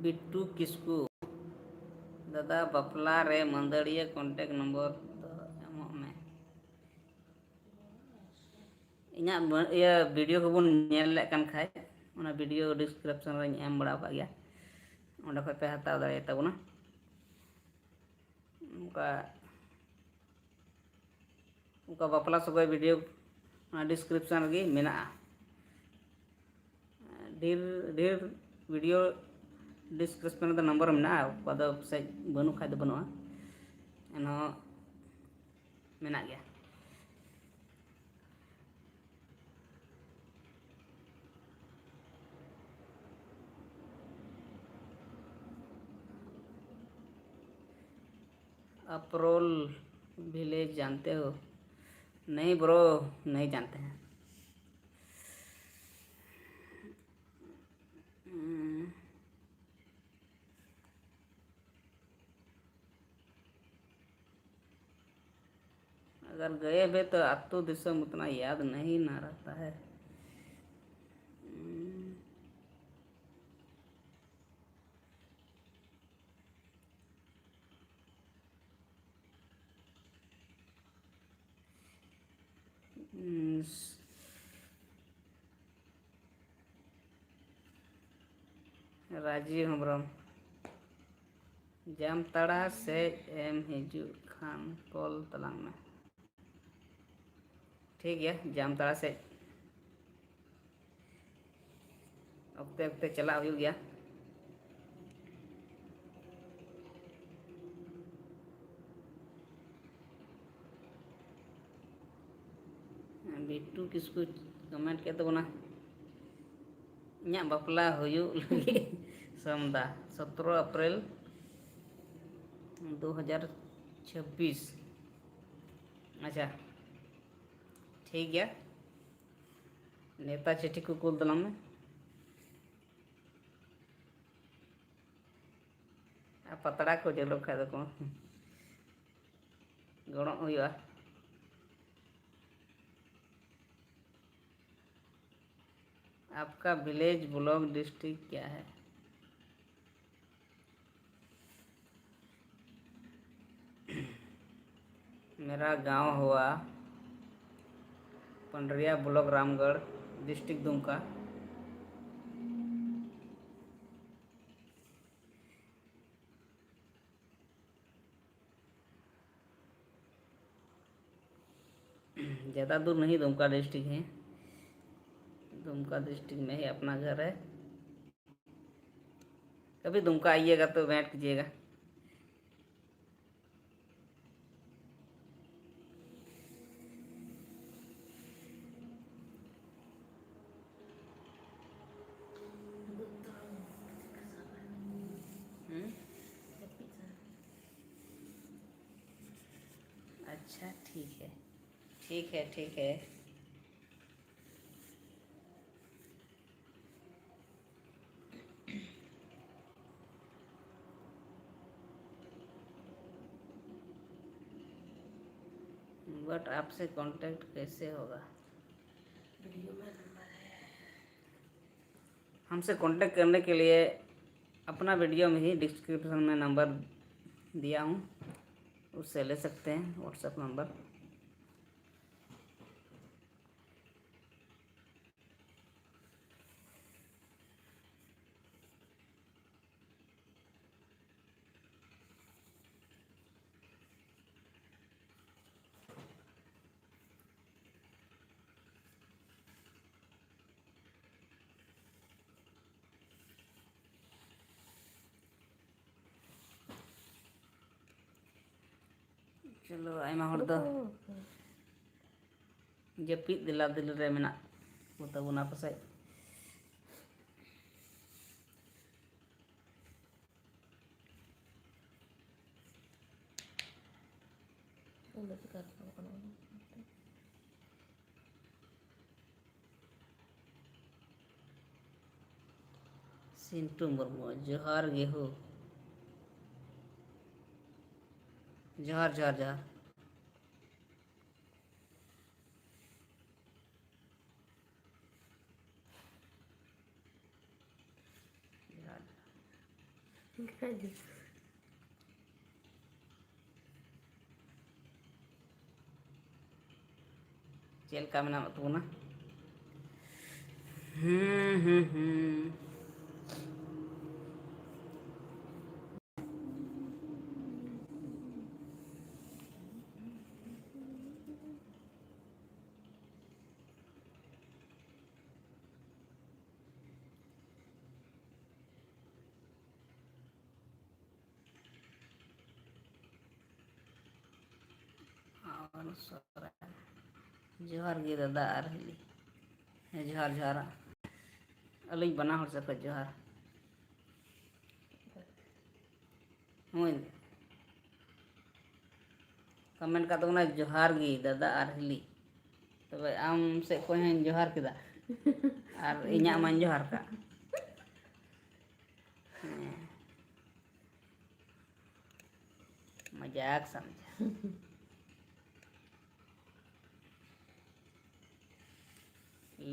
ᱵᱤᱴᱴᱩ ᱠᱤᱥᱠᱩ, ᱫᱟᱫᱟ, ᱵᱟᱯᱞᱟ ᱨᱮ ᱢᱟᱹᱫᱟᱹᱲᱤᱭᱟᱹ contact number ᱫᱚ ᱮᱢᱚᱜ ᱢᱮ᱾ ᱤᱧᱟᱹᱜ ᱵᱟ-, ᱤᱭᱟᱹ video ᱠᱚᱵᱚᱱ ᱧᱮᱞ ᱞᱮᱫ ᱠᱟᱱ ᱠᱷᱟᱡ, ᱚᱱᱟ video description ᱨᱮᱧ ᱮᱢ ᱵᱟᱲᱟ ᱟᱠᱟᱫ ᱜᱮᱭᱟ, ᱚᱸᱰᱮ ᱠᱷᱚᱡ ᱯᱮ ᱦᱟᱛᱟᱣ ᱫᱟᱲᱮᱭᱟᱛᱟ ᱵᱚᱱᱟ᱾ ᱚᱱᱠᱟ, ᱚᱱᱠᱟ ᱵᱟᱯᱞᱟ ᱥᱚᱜᱚᱭ video ᱚᱱᱟ description ᱨᱮᱜᱮ ᱢᱮᱱᱟᱜᱼᱟ᱾ ᱰᱷᱮᱨ, ᱰᱷᱮᱨ video description ᱨᱮᱫᱚ number ᱢᱮᱱᱟᱜᱼᱟ, ᱚᱠᱟ ᱫᱚ ᱯᱟᱥᱮᱡ ᱵᱟᱹᱱᱩᱜ ᱠᱷᱟᱡ ᱫᱚ ᱵᱟᱹᱱᱩᱜᱼᱟ, ᱮᱱᱦᱚᱸ ᱢᱮᱱᱟᱜ ᱜᱮᱭᱟ᱾ अप्रोल village जानते हो? नहीं bro, नहीं जानते हैं। हम्म। अगर गए भी तो अत्तू दिसम उतना याद नहीं ना रहता है। हम्म। हम्म, ᱨᱟᱡᱤᱵᱽ ᱦᱮᱢᱵᱨᱚᱢ, ᱡᱟᱢᱛᱟᱲᱟ ᱥᱮᱫ ᱮᱢ ᱦᱤᱡᱩᱜ ᱠᱷᱟᱱ call ᱛᱟᱞᱟᱝ ᱢᱮ᱾ ᱴᱷᱤᱠ ᱜᱮᱭᱟ, ᱡᱟᱢᱛᱟᱲᱟ ᱥᱮᱫ ᱚᱠᱛᱮ ᱚᱠᱛᱮ ᱪᱟᱞᱟᱜ ᱦᱩᱭᱩᱜ ᱜᱮᱭᱟ᱾ ᱵᱤᱴᱴᱩ ᱠᱤᱥᱠᱩ comment ᱠᱮᱫ ᱛᱟᱵᱚᱱᱟ, ᱤᱧᱟᱹᱜ ᱵᱟᱯᱞᱟ ᱦᱩᱭᱩᱜ ᱞᱟᱹᱜᱤᱫ ᱥᱟᱢᱫᱟ, ᱥᱚᱛᱨᱚ ᱮᱯᱨᱤᱞ ᱫᱩ ᱦᱟᱡᱟᱨ ᱪᱷᱟᱵᱵᱤᱥ᱾ ᱟᱪᱪᱷᱟ, ᱴᱷᱤᱠ ᱜᱮᱭᱟ, ᱱᱮᱣᱛᱟ ᱪᱤᱴᱷᱤ ᱠᱚ ᱠᱩᱞ ᱛᱟᱞᱟᱝ ᱢᱮ᱾ ᱟᱨ ᱯᱟᱛᱲᱟ ᱠᱚ ᱡᱚᱞᱚᱜ ᱠᱷᱟᱡ ᱫᱚᱠᱚ ᱜᱚᱲᱚᱜ ᱦᱩᱭᱩᱜᱼᱟ᱾ आपका विलेज, ब्लॉक, डिस्ट्रिक्ट क्या है? मेरा गांव हुआ पंडरिया, ब्लॉक रामगढ़, डिस्ट्रिक्ट दुमका। ज़्यादा दूर नहीं, दुमका डिस्ट्रिक्ट है। दुमका डिस्ट्रिक्ट में ही अपना घर है। कभी दुमका आइएगा तो वेट कीजिएगा। हम्म? अच्छा, ठीक है, ठीक है, ठीक है। बट आपसे कांटेक्ट कैसे होगा? हमसे कांटेक्ट करने के लिए अपना वीडियो में ही डिस्क्रिप्शन में नंबर दिया हूँ, उससे ले सकते हैं व्हाट्सएप नंबर। ᱪᱚᱞᱚ, ᱟᱭᱢᱟ ᱦᱚᱲ ᱫᱚ ᱡᱟᱹᱯᱤᱫ ᱫᱮᱞᱟ ᱫᱮᱞᱤ ᱨᱮ ᱢᱮᱱᱟᱜ ᱠᱚ ᱛᱟᱵᱚᱱᱟ ᱯᱟᱥᱮᱡ᱾ ᱪᱤᱱᱴᱩ ᱢᱩᱨᱢᱩ, ᱡᱚᱦᱟᱨ ᱜᱮ ᱦᱳ᱾ ᱡᱚᱦᱟᱨ, ᱡᱚᱦᱟᱨ, ᱡᱚᱦᱟᱨ᱾ ᱡᱚᱦᱟᱨ, ᱡᱚᱦᱟᱨ᱾ ᱪᱮᱫ ᱞᱮᱠᱟ ᱢᱮᱱᱟᱜ ᱛᱟᱵᱚᱱᱟ? ᱦᱩᱸ, ᱦᱩᱸ, ᱦᱩᱸ᱾ ᱟᱨ ᱥᱚᱨᱦᱟᱭ᱾ ᱡᱚᱦᱟᱨ ᱜᱮ ᱫᱟᱫᱟ ᱟᱨ ᱦᱤᱞᱤ᱾ ᱦᱮᱸ, ᱡᱚᱦᱟᱨ, ᱡᱚᱦᱟᱨ᱾ ᱟᱹᱞᱤᱧ ᱵᱟᱱᱟ ᱦᱚᱲ ᱥᱮᱫ ᱠᱷᱚᱱ ᱡᱚᱦᱟᱨ᱾ ᱦᱳᱭ᱾ ᱠᱚ ᱢᱮᱱ ᱠᱟᱜ ᱛᱟᱵᱚᱱᱟ, "ᱡᱚᱦᱟᱨ ᱜᱮ ᱫᱟᱫᱟ ᱟᱨ ᱦᱤᱞᱤ᱾" ᱛᱚᱵᱮ ᱟᱢ ᱥᱮᱫ ᱠᱷᱚᱱ ᱦᱚᱸᱧ ᱡᱚᱦᱟᱨ ᱠᱮᱫᱟ᱾ ᱟᱨ ᱤᱧᱟᱹᱜ ᱢᱟᱧ ᱡᱚᱦᱟᱨ ᱠᱟᱜ᱾ ᱦᱮᱸ᱾ मजाक समझा।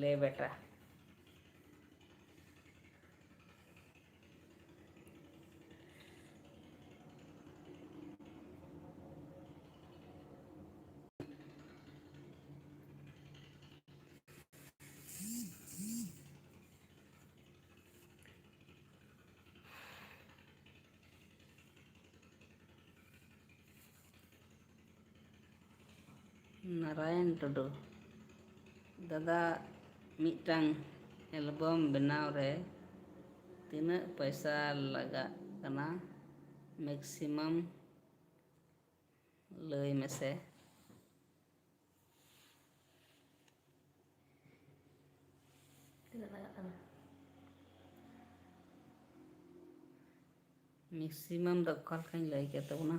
ले बेटा। ᱱᱟᱨᱟᱭᱚᱱ ᱴᱩᱰᱩ, ᱫᱟᱫᱟ, ᱢᱤᱫᱴᱟᱝ album ᱵᱮᱱᱟᱣ ᱨᱮ ᱛᱤᱱᱟᱹᱜ ᱯᱚᱭᱥᱟ ᱞᱟᱜᱟᱜ ᱠᱟᱱᱟ maximum? ᱞᱟᱹᱭ ᱢᱮᱥᱮ᱾ ᱛᱤᱱᱟᱹᱜ ᱞᱟᱜᱟᱜ ᱠᱟᱱᱟ? Maximum ᱫᱚ ᱚᱠᱟ ᱞᱮᱠᱟᱧ ᱞᱟᱹᱭ ᱠᱮᱫ ᱛᱟᱵᱚᱱᱟ?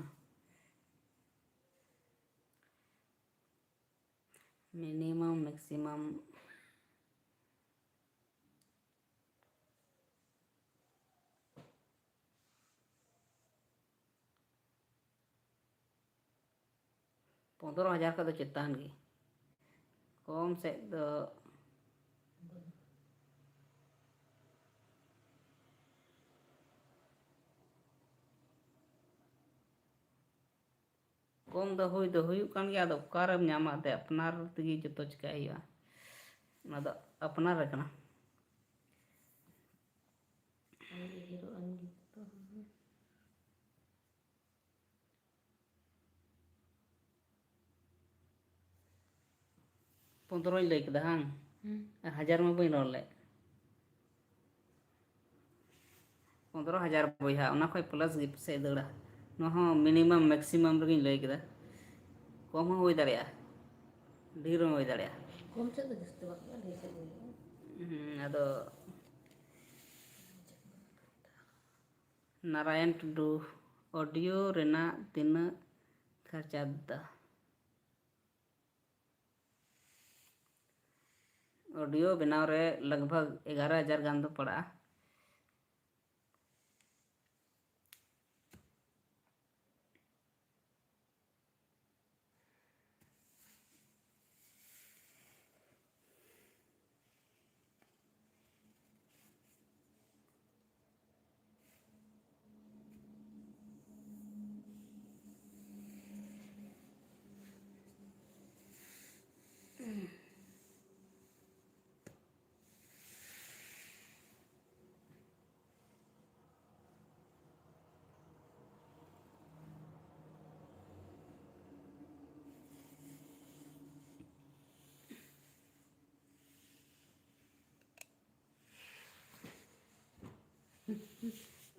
Minimum, maximum᱾ ᱯᱚᱱᱫᱽᱨᱚ ᱦᱟᱡᱟᱨ ᱠᱷᱚᱱ ᱫᱚ ᱪᱮᱛᱟᱱ ᱜᱮ᱾ ᱠᱚᱢ ᱥᱮᱫ ᱫᱚ ᱠᱚᱢ ᱫᱚ ᱦᱩᱭ ᱫᱚ ᱦᱩᱭᱩᱜ ᱠᱟᱱ ᱜᱮᱭᱟ, ᱟᱫᱚ ᱚᱠᱟᱨᱮᱢ ᱧᱟᱢᱟ? ᱮᱱᱛᱮᱫ ᱟᱯᱱᱟᱨ ᱛᱮᱜᱮ ᱡᱚᱛᱚ ᱪᱤᱠᱟᱹᱭ ᱦᱩᱭᱩᱜᱼᱟ, ᱚᱱᱟ ᱫᱚ ᱟᱯᱱᱟᱨ ᱨᱮ ᱠᱟᱱᱟ᱾ ᱯᱚᱱᱫᱽᱨᱚᱧ ᱞᱟᱹᱭ ᱠᱮᱫᱟ ᱦᱟᱝ? ᱦᱩᱸ᱾ ᱟᱨ ᱦᱟᱡᱟᱨ ᱢᱟ ᱵᱟᱹᱧ ᱨᱚᱲ ᱞᱮᱫ᱾ ᱯᱚᱱᱫᱽᱨᱚ ᱦᱟᱡᱟᱨ ᱵᱚᱭᱦᱟ, ᱚᱱᱟ ᱠᱷᱚᱡ plus ᱜᱮ ᱯᱟᱥᱮᱡ ᱫᱟᱹᱲᱟ᱾ ᱱᱚᱣᱟ ᱦᱚᱸ minimum maximum ᱨᱮᱜᱮᱧ ᱞᱟᱹᱭ ᱠᱮᱫᱟ᱾ ᱠᱚᱢ ᱦᱚᱸ ᱦᱩᱭ ᱫᱟᱲᱮᱭᱟᱜᱼᱟ, ᱰᱷᱮᱨ ᱦᱚᱸ ᱦᱩᱭ ᱫᱟᱲᱮᱭᱟᱜᱼᱟ᱾ ᱠᱚᱢ ᱥᱮᱫ ᱫᱚ ᱡᱟᱹᱥᱛᱤ ᱵᱟᱝ ᱦᱩᱭᱩᱜᱼᱟ, ᱰᱷᱮᱨ ᱥᱮᱫ ᱜᱮ ᱦᱩᱭᱩᱜᱼᱟ᱾ ᱦᱩᱸ, ᱟᱫᱚ ᱱᱟᱨᱟᱭᱚᱱ ᱴᱩᱰᱩ, audio ᱨᱮᱱᱟᱜ ᱛᱤᱱᱟᱹᱜ ᱠᱷᱚᱨᱪᱟ ᱫᱟ? Audio ᱵᱮᱱᱟᱣ ᱨᱮ ᱞᱟᱜᱽ ᱵᱷᱟᱜᱽ ᱮᱜᱟᱨᱚ ᱦᱟᱡᱟᱨ ᱜᱟᱱ ᱫᱚ ᱯᱟᱲᱟᱜᱼᱟ᱾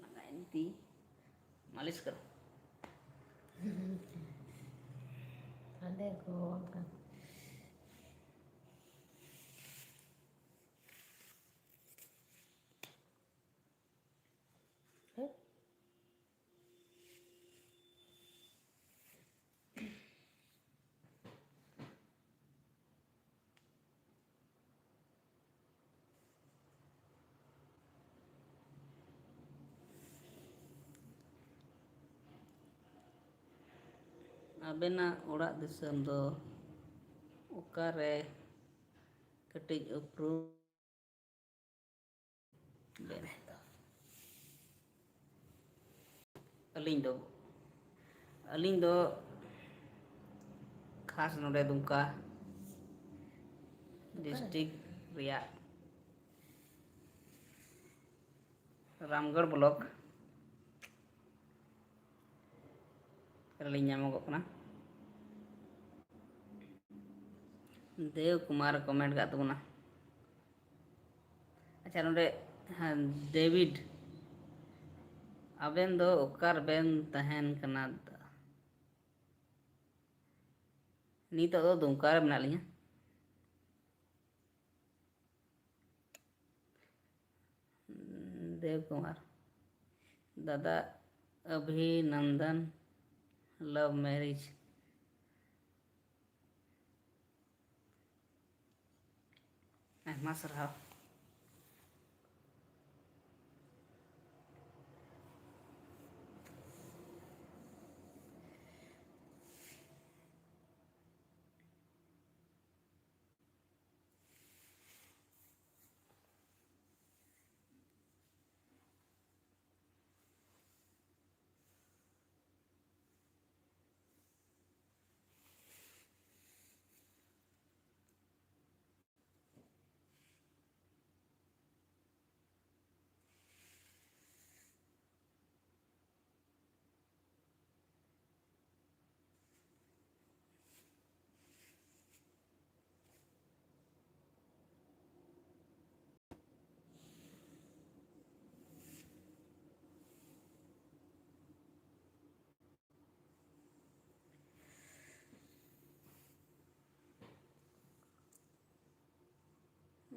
ᱞᱟᱸᱜᱟᱭᱮᱱ ᱛᱤ, ᱢᱟᱹᱞᱤᱥ ᱠᱟᱨᱚ᱾ ᱦᱟᱸᱰᱮ ᱠᱚ ᱚᱱᱠᱟ᱾ ᱦᱮᱸ? ᱟᱵᱮᱱᱟᱜ ᱚᱲᱟᱜ ᱫᱤᱥᱚᱢ ᱫᱚ ᱚᱠᱟᱨᱮ? ᱠᱟᱹᱴᱤᱡ ᱩᱯᱨᱩᱢ ᱵᱮᱱ᱾ ᱟᱹᱞᱤᱧ ᱫᱚ, ᱟᱹᱞᱤᱧ ᱫᱚ ᱠᱷᱟᱥ ᱱᱚᱰᱮ ᱫᱩᱢᱠᱟ ᱰᱤᱥᱴᱨᱤᱠᱴ ᱨᱮᱭᱟᱜ ᱨᱟᱢᱜᱚᱲ ᱵᱞᱚᱠ ᱨᱮᱞᱤᱧ ᱧᱟᱢᱚᱜᱚᱜ ᱠᱟᱱᱟ᱾ ᱫᱮᱣ ᱠᱩᱢᱟᱨ ᱠᱚᱢᱮᱱᱴ ᱠᱟᱜ ᱛᱟᱵᱚᱱᱟ᱾ ᱟᱪᱪᱷᱟ, ᱱᱚᱰᱮ, ᱦᱮᱸ, ᱰᱮᱵᱷᱤᱰ, ᱟᱵᱮᱱ ᱫᱚ ᱚᱠᱟ ᱨᱮᱵᱮᱱ ᱛᱟᱦᱮᱱ ᱠᱟᱱᱟ? ᱱᱤᱛᱚᱜ ᱫᱚ ᱫᱩᱢᱠᱟ ᱨᱮ ᱢᱮᱱᱟᱜ ᱞᱤᱧᱟ᱾ ᱫᱮᱵ ᱠᱩᱢᱟᱨ, ᱫᱟᱫᱟ ᱚᱵᱷᱤᱱᱚᱱᱫᱚᱱ, ᱞᱟᱵᱷ ᱢᱮᱨᱤᱡᱽ᱾ ᱟᱭᱢᱟ ᱥᱟᱨᱦᱟᱣ᱾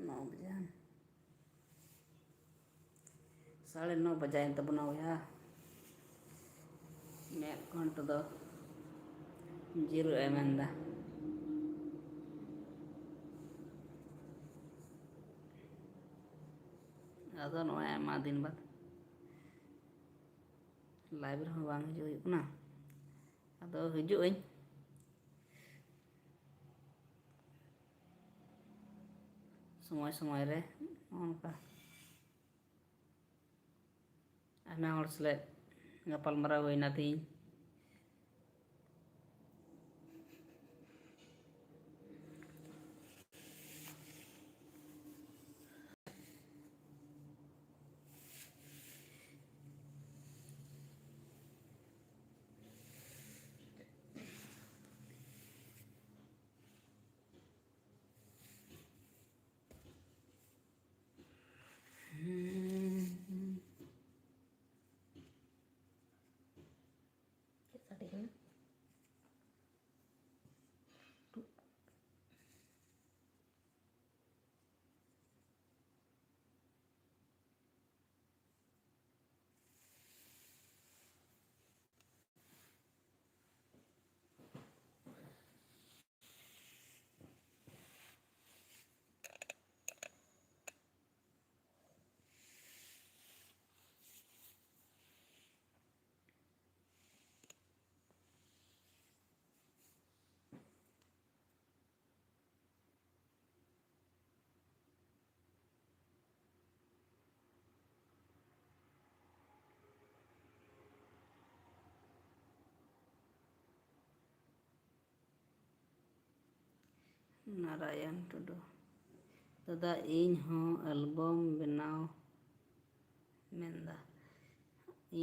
ᱱᱚ ᱵᱟᱡᱟᱣ᱾ ᱥᱟᱲᱮ ᱱᱚ ᱵᱟᱡᱟᱭᱮᱱ ᱛᱟᱵᱚᱱᱟ ᱵᱚᱭᱦᱟ᱾ ᱢᱮᱫ ᱠᱚ ᱱᱤᱛᱚᱜ ᱫᱚ ᱡᱤᱨᱟᱹᱜ ᱮ ᱢᱮᱱᱫᱟ᱾ ᱟᱫᱚ ᱱᱚᱜᱼᱚᱭ ᱟᱭᱢᱟ ᱫᱤᱱ ᱵᱟᱫᱽ ᱞᱟᱭᱤᱵᱷ ᱨᱮᱦᱚᱸ ᱵᱟᱝ ᱦᱤᱡᱩᱜ ᱦᱩᱭᱩᱜ ᱠᱟᱱᱟ᱾ ᱟᱫᱚ ᱦᱤᱡᱩᱜ ᱟᱹᱧ ᱥᱚᱢᱚᱭ ᱥᱚᱢᱚᱭ ᱨᱮ᱾ ᱱᱚᱜᱼᱚ ᱱᱚᱝᱠᱟ ᱟᱭᱢᱟ ᱦᱚᱲ ᱥᱟᱞᱟᱜ ᱜᱟᱯᱟᱞᱢᱟᱨᱟᱣ ᱦᱩᱭᱱᱟ ᱛᱮᱦᱮᱧ᱾ ᱪᱮᱫ ᱥᱟᱰᱮ ᱠᱟᱱᱟ? ᱱᱟᱨᱟᱭᱚᱱ ᱴᱩᱰᱩ, ᱫᱟᱫᱟ, ᱤᱧ ᱦᱚᱸ ᱮᱞᱵᱟᱢ ᱵᱮᱱᱟᱣ ᱢᱮᱱᱫᱟ᱾